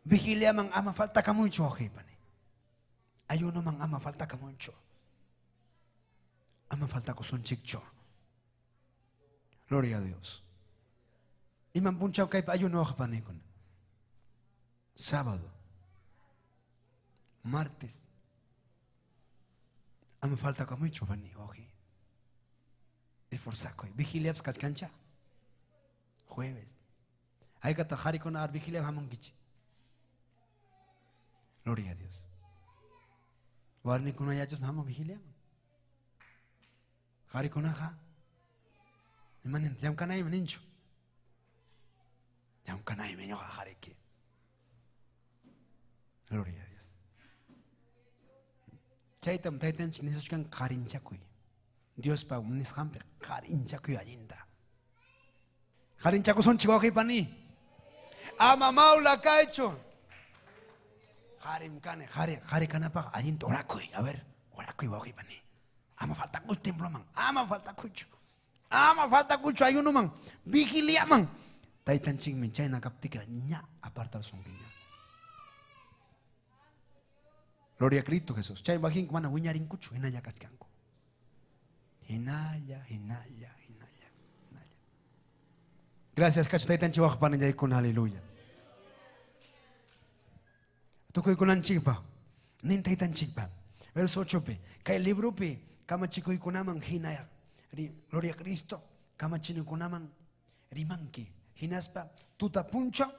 Vigiliaman ama faltakamuychu wawqipani. Ayunoman ama faltakamuychu. Ama faltakusunchikchu. Gloria a Dios. Iman punchaw kaypi ayuno wawqipanikuna. Sábado. Martes. Ama faltakamuychu pani wawqi. Esforzakuy. Vigiliapas kachkancha. Jueves. Haykataq qarikuna ar vigilia hamunkichik. Gloria a Dios. Warmikuna yachus hamun vigiliaman. Qarikunaqa imanin llamkanaymi ninchu. Llamkanaymi ñuqa qariki. Gloria a Dios. Chaytam taytanchik nisuchkan qarinchakuy. Diospa nisqanpi qarinchakuy allinta. Qarinchakusunchik wawqipani. Ama mawla kaychu. Qarim kani, qari, qari kanapaq allinta orakuy. A ver, orakuy wawqipani. Ama faltakuchu temploman, ama faltakuchu. Ama faltakuchu ayunoman, vigiliaman. Taytanchikmi chayna kaptika ña apartasunkiña. Gloria a Cristo Jesús. Chay wajinku mana wiñarinkuchu hinalla kachkanku. Hinalla, hinalla, hinalla, hinalla. Gracias, kachu taytanchik waqpanillaykuna, aleluya. Tukuykunanchikpa, nin taytanchikpa. Verso 8pi, kay libropi kamachikuykunaman hina, Gloria a Cristo, kamachikunaman rimanki. Hinaspa tuta puncha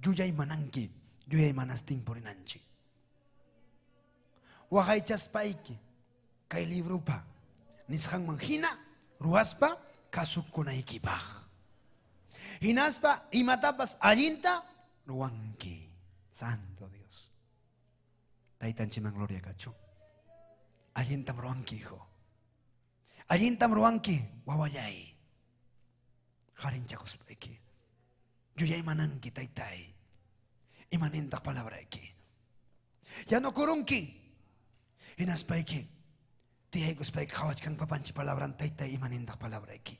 yuyaymananki, yuyaymanastin purinanchik. Waqaychaspayki kay libropa nisqanman hina ruwaspa kasukunaykipaq. Hinaspa imatapas allinta ruwanki. Santo Dios. Taytanchikman gloria kachun. Allintam ruwanki, hijo. Allintam ruwanki, wawallay. Qarinchakuspayki. Yuyaymananki, taytay. Imanintaq palabrayki. Yanukurunki. Hinaspayki. Tiyaykuspayki qhawachkan papanchik palabran taytay imanintaq palabrayki.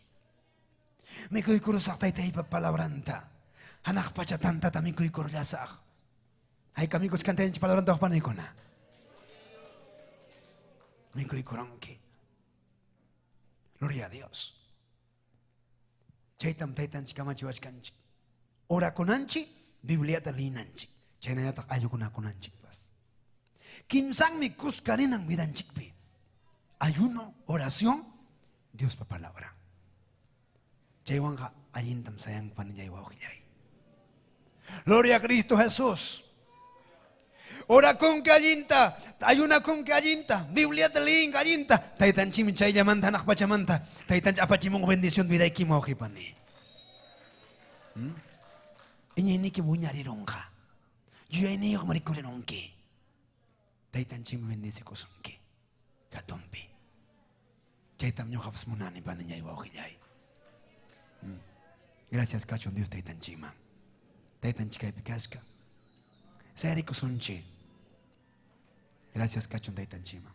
Mikuykurusaq taytaypa palabranta. Hanaq pacha tantata mikuykurullasaq. Hayka mikuchkan taytanchik palabranta waqpanaykuna. Mikuykurunki. Gloria a Dios. Chaytam taytanchik kamachiwachkanchik. Orakunanchik, Bibliata liyinanchik. Chaynallataq ayukunakunanchikpas. Kimsanmi kuska rinan vidanchikpi. Ayuno, oración, Diospa palabra. Chaywanqa allintam sayanku panillay wawqillay. Gloria a Cristo Jesús. Orakunki allinta, ayunakunki allinta, Bibliata liyinki allinta. Taytanchikmi chayllamanta hanaq pachamanta. Taytanchik apachimunqa bendición vidaykiman wawqipani. Iñiyniyki wiñarirunqa. Yuyayniyuqmi rikurirunki. Taytanchikmi bendecikusunki. Hatunpi. Chaytam ñuqapas munani panillay wawqillay. Gracias kachun Dios taytanchikman. Taytanchik kaypi kasqa. Sayarikusunchik. Gracias kachun taytanchikman.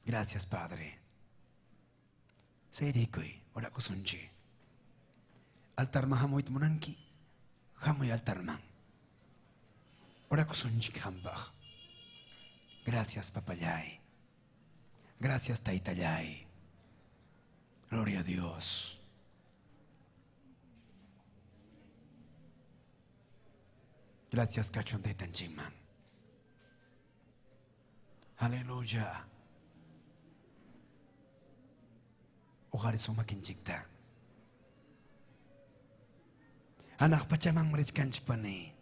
Gracias, Padre. Sayrikuy, orakusunchik. Altarman hamuyta munanki? Hamuy altarman. Orakusunchik hampaq. Gracias, papallay. Gracias, taytallay. Gloria a Dios. Gracias, kachun taytanchikman. Aleluya. Uqarisun makinchikta. Hanaq pachaman richkanchik pani.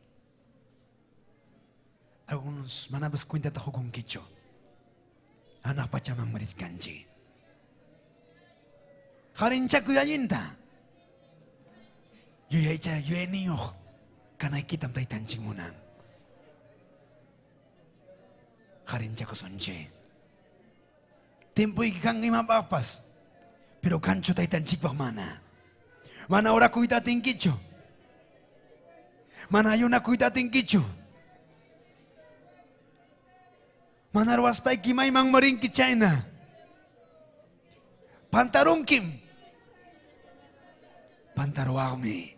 Algunos manapas cuentata qukunkichu. Hanaq pachaman richkanchik. Qarinchakuy allinta. Yuyaycha yuyayniyuq kanaykitam taytanchik munan. Qarinchakusunchik. Tiempoyki kan imapaqpas. Pero kanchu taytanchikpaq mana. Mana orakuyta atinkichu. Mana ayunakuyta atinkichu. Mana ruwaspayki mayman marinki chayna. Pantarunkim. Pantaruwaqmi.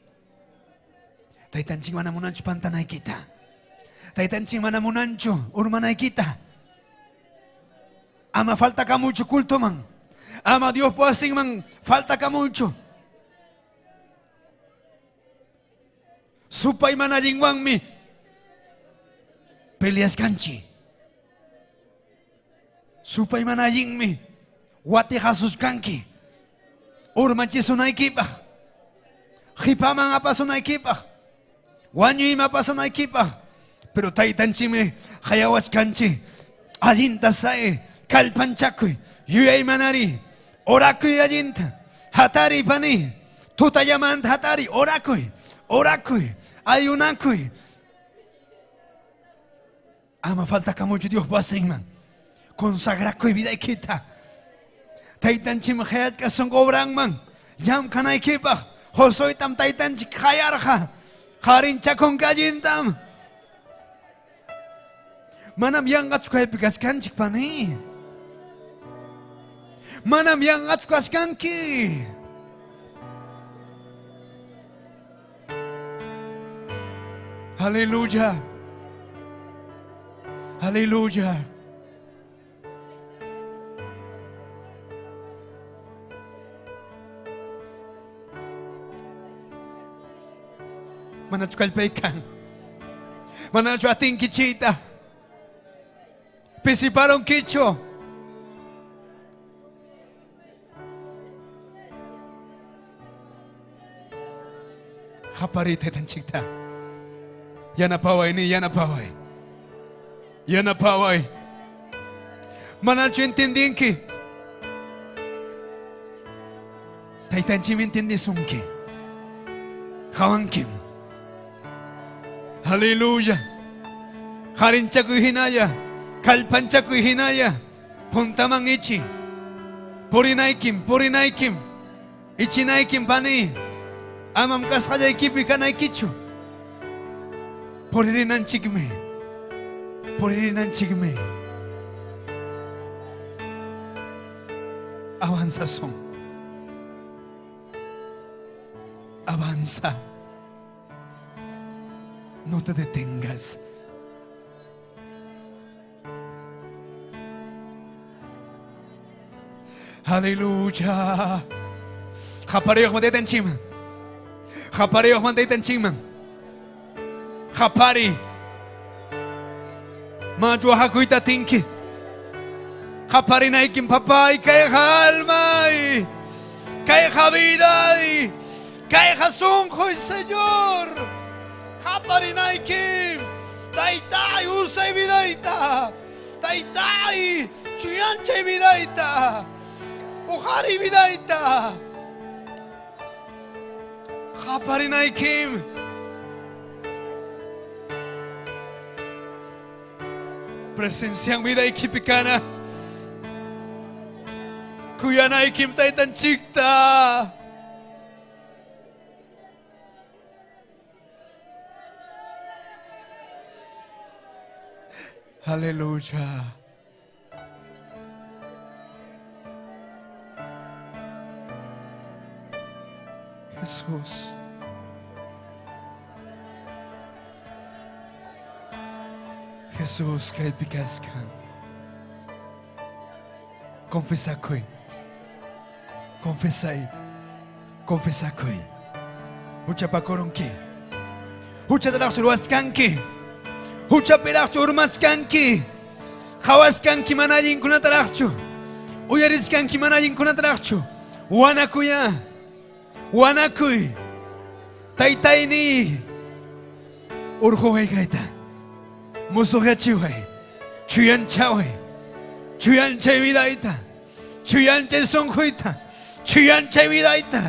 Taytanchik mana munanchu pantanaykita. Taytanchik mana munanchu urmanaykita. Ama falta kamuchu cultoman. Ama Dios wasinman falta kamuchu. Supay mana allinwanmi peleaskanchik. Supay mana allinmi watiqasuskanki. Urmachisunaykipaq. Qipaman apasunaykipaq. Wañuyman apasunaykipaq. Pero taytanchikmi qayawachkanchik. Allinta say, kallpanchakuy, yuyaymanari, orakuy allinta, hatari pani, tutallamanta hatari, orakuy, orakuy, ayunakuy. Ama falta kamuchu Dios wasinman. Consagrakuy vidaykita. Taytanchikmi qayachkasun obranman. Llamkanaykipaq. Josuetam taytanchik qayarqa. Qarinchakunki allintam. Manam yanqachu kaypi kachkanchik pani. Manam yanqachu kachkanki. Aleluya. Aleluya. Manachu kallpaykan. Manachu atinkichita. Pisiparunkichu. Qapariy taytanchikta. Yanapaway ni yanapaway. Yanapaway. Manachu entendinki? Taytanchikmi entiendesunki. Qawankim. Aleluya. Qarinchakuy hinalla, kallpanchakuy hinalla, puntaman ichi. Purinaykim, purinaykim. Ichinaykim pani. Amam kasqallaykipi kanaykichu. Puririnanchikmi. Puririnanchikmi. Avanzasun. Avanza. No te detengas. Aleluya. Qapariyuqman taytanchikman. Qapariyuqman taytanchikman. Qapariy. Manachu waqakuyta atinki? Qaparinaykim papay kayqa almay. Kayqa viday. Kayqa sunquy Señor. Qaparinaykim. Taytay usay vidayta. Taytay chuyanchay vidayta. Uqariy vidayta. Qaparinaykim. Presencian vidaykipi kana. Kuyanaykim taytanchikta. Aleluya. Jesús. Jesús kaypi kachkan. Confesakuy. Confesay. Confesakuy. Huchapakurunki. Huchataraqchu ruwachkanki. Huchapiraqchu urmachkanki. Qhawachkanki mana allinkunataraqchu. Uyarichkanki mana allinkunataraqchu. Wanakuya. Wanakuy. Taytayni. Urquway kayta. Musuqyachiway. Chuyanchaway. Chuyanchay vidayta. Chuyanchay sunquyta. Chuyanchay vidayta.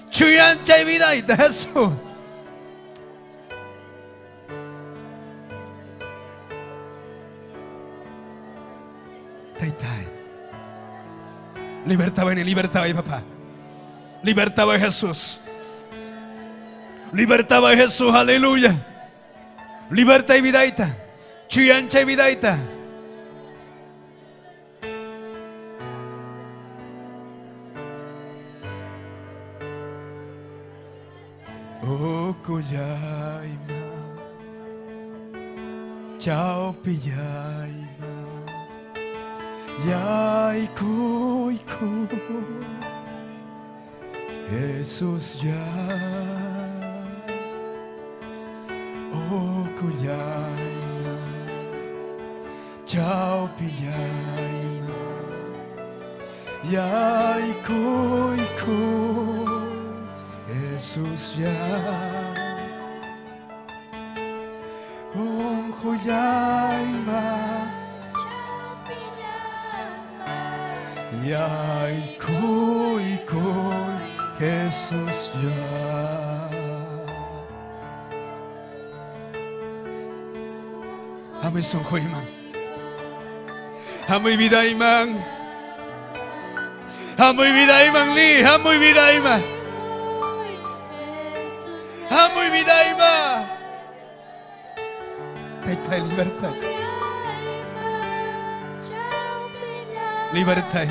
Chuyanchay vidayta, Jesús. Taytay. Libertad ven, libertad ven, papá. Libertad de Jesús. Libertad de Jesús, aleluya. Libertad y vidaita. Chuyancha y vidaita. Oh, Kuyaima. Chao piyaima. Yaikuyku. Jesús ya. Oh, Kuyaima. Chao piyaima. Yaikuyku. Jesús ya. Unkuyaima. Yaikuyku. Jesús ya. Amoy sunquyman. Amoy vidayman. Amoy vidayman ni. Amoy vidayman. Amoy vidayman. Taytay libertad. Libertad.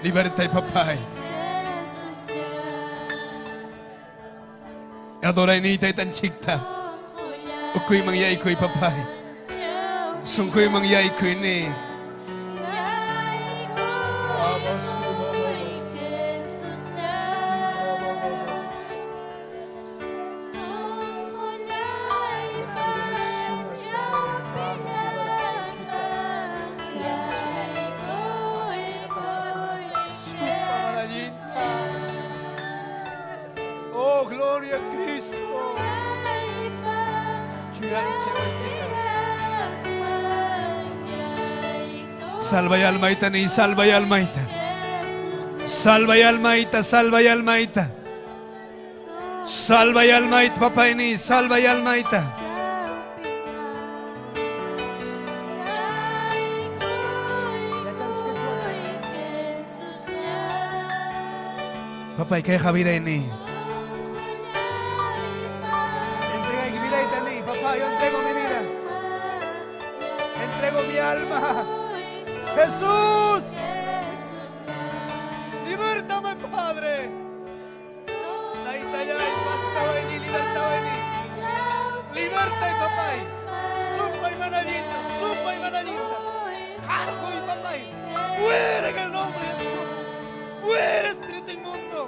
Libertad, papá. Adoray tan chikta. Ukuy mangyaykuy, papá. Sungkuy mangyaykuy ni. Oh, gloria a Cristo. Salva y almaita ni salva y almaita. Salva y almaita, salva y almaita. Salva y almaita, papá ni salva y almaita. Papá, y que deja vida en mí. Entrega mi vida y papá, yo entrego mi vida. Entrego mi alma. Jesús, libértame, Padre. Liberta y papá. Supa y manalita, supa y manalita. Jarjo y papá. Fuera en el nombre de Jesús. Fuera, espíritu inmundo.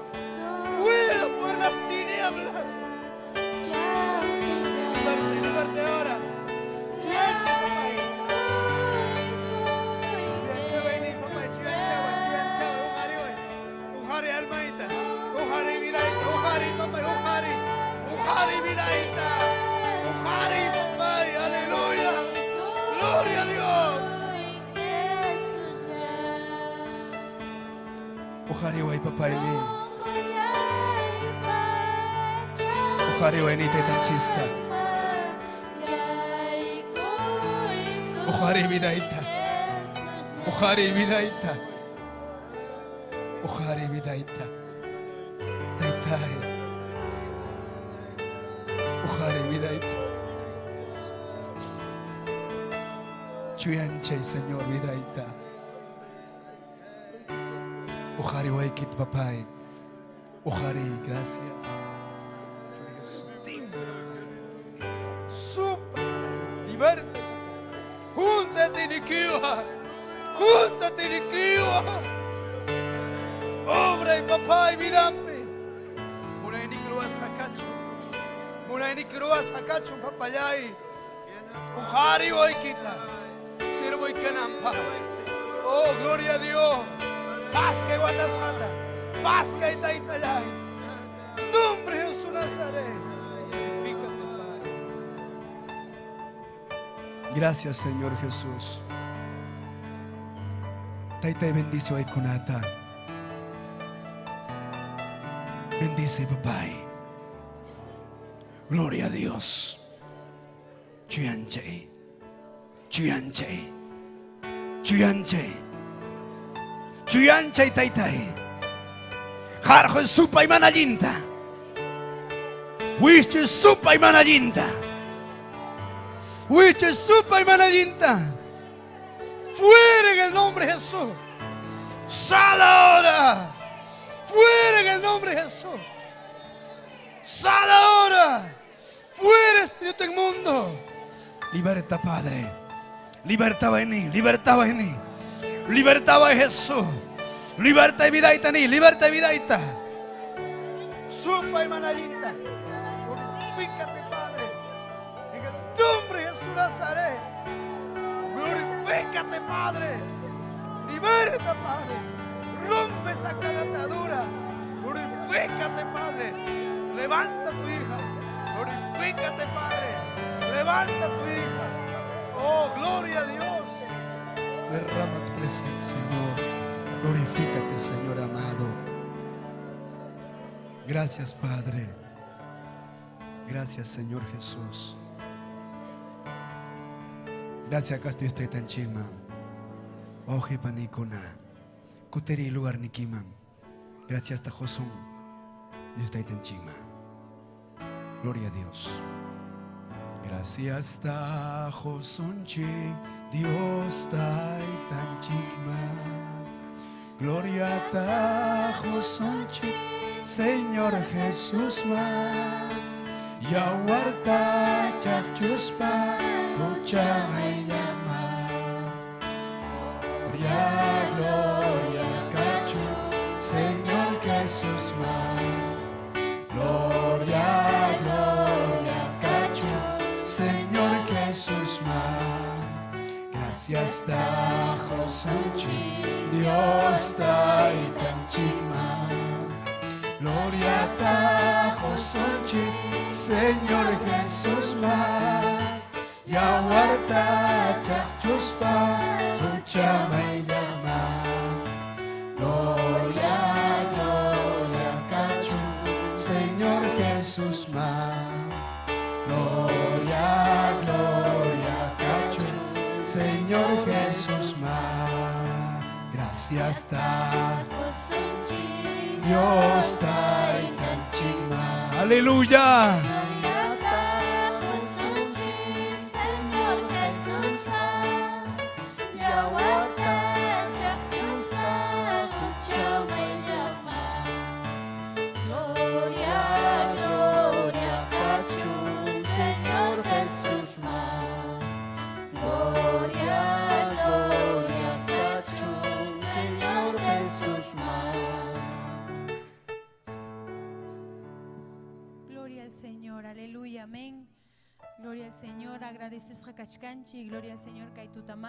Fuera por las tinieblas. Liberte, liberte ahora. Aleluya. Gloria a Dios. Ujari papá y mi. Ujari ni tetanchista. Ujari vidaita. Ujari vidaita. Ujari vidaita. Taitai. Ujari vidaita. Chuyanchay, Señor, vidaita. Ujari waykit, papay. Ujari, gracias. Super, liberte. Júntate, Nikiwa. Júntate, Nikiwa. Obra y papá y vidampe. Munaynik ruwasqa kachun. Munaynik ruwasqa kachun, papayay. Ujari waykita. Sirvo y kanampa. Oh, gloria a Dios. Paz que watasqata. Paz que taytallay. Nombre de Jesús Nazaret. Glorifícate, Padre. Gracias, Señor Jesús. Tayta bendice kunata. Bendice, papá. Gloria a Dios. Chuyanchay. Chuyanchay. Chuyanchay. Chuyanchay taytay. Harjo supay manallinta. Wichu supay manallinta. Wichu supay manallinta. Fuera en el nombre de Jesús. Sal ahora. Fuera en el nombre de Jesús. Sal ahora. Fuera, espíritu inmundo. Libertad, Padre. Libertad en libertad en mí. Libertad en Jesús. Libertad y vida y libertad y vida y Supa y manalita. Glorifícate, Padre. En el nombre de Jesús Nazaret. Glorifícate, Padre. Liberta, Padre. Rompe esa atadura. Glorifícate, Padre. Levanta a tu hija. Glorifícate, Padre. Levanta a tu hija. Oh, gloria a Dios. Derrama tu presencia, Señor. Glorifícate, Señor amado. Gracias, Padre. Gracias, Señor Jesús. Gracias, Castillo estoy tan chima. Oje panikuna. Kuteri lugar nikiman. Gracias, Tajosun. Dios está tan chima. Gloria a Dios. Gracias, Tajosunchi. Dios tan chima. Gloria Tajosunchi. Señor Jesús ma. Yawarta chaqchuspa hucha me llama. Gloria, gloria, cacho, Señor Jesús ma. Gloria, gloria, cacho, Señor Jesús ma. Gracias Tajosunchi, Dios taytanchikma. Gloria Tajosunchi, Señor Jesús ma. Yawarta chaqchuspa hucha me llama. Gloria, gloria, cacho, Señor Jesús ma. Gloria, gloria, cacho, Señor Jesús ma. Gracias Tajosunchi, Dios taytanchikma. Aleluya. Gloria al Señor, agradeces kachkanchi, gloria al Señor, kaitutamanta.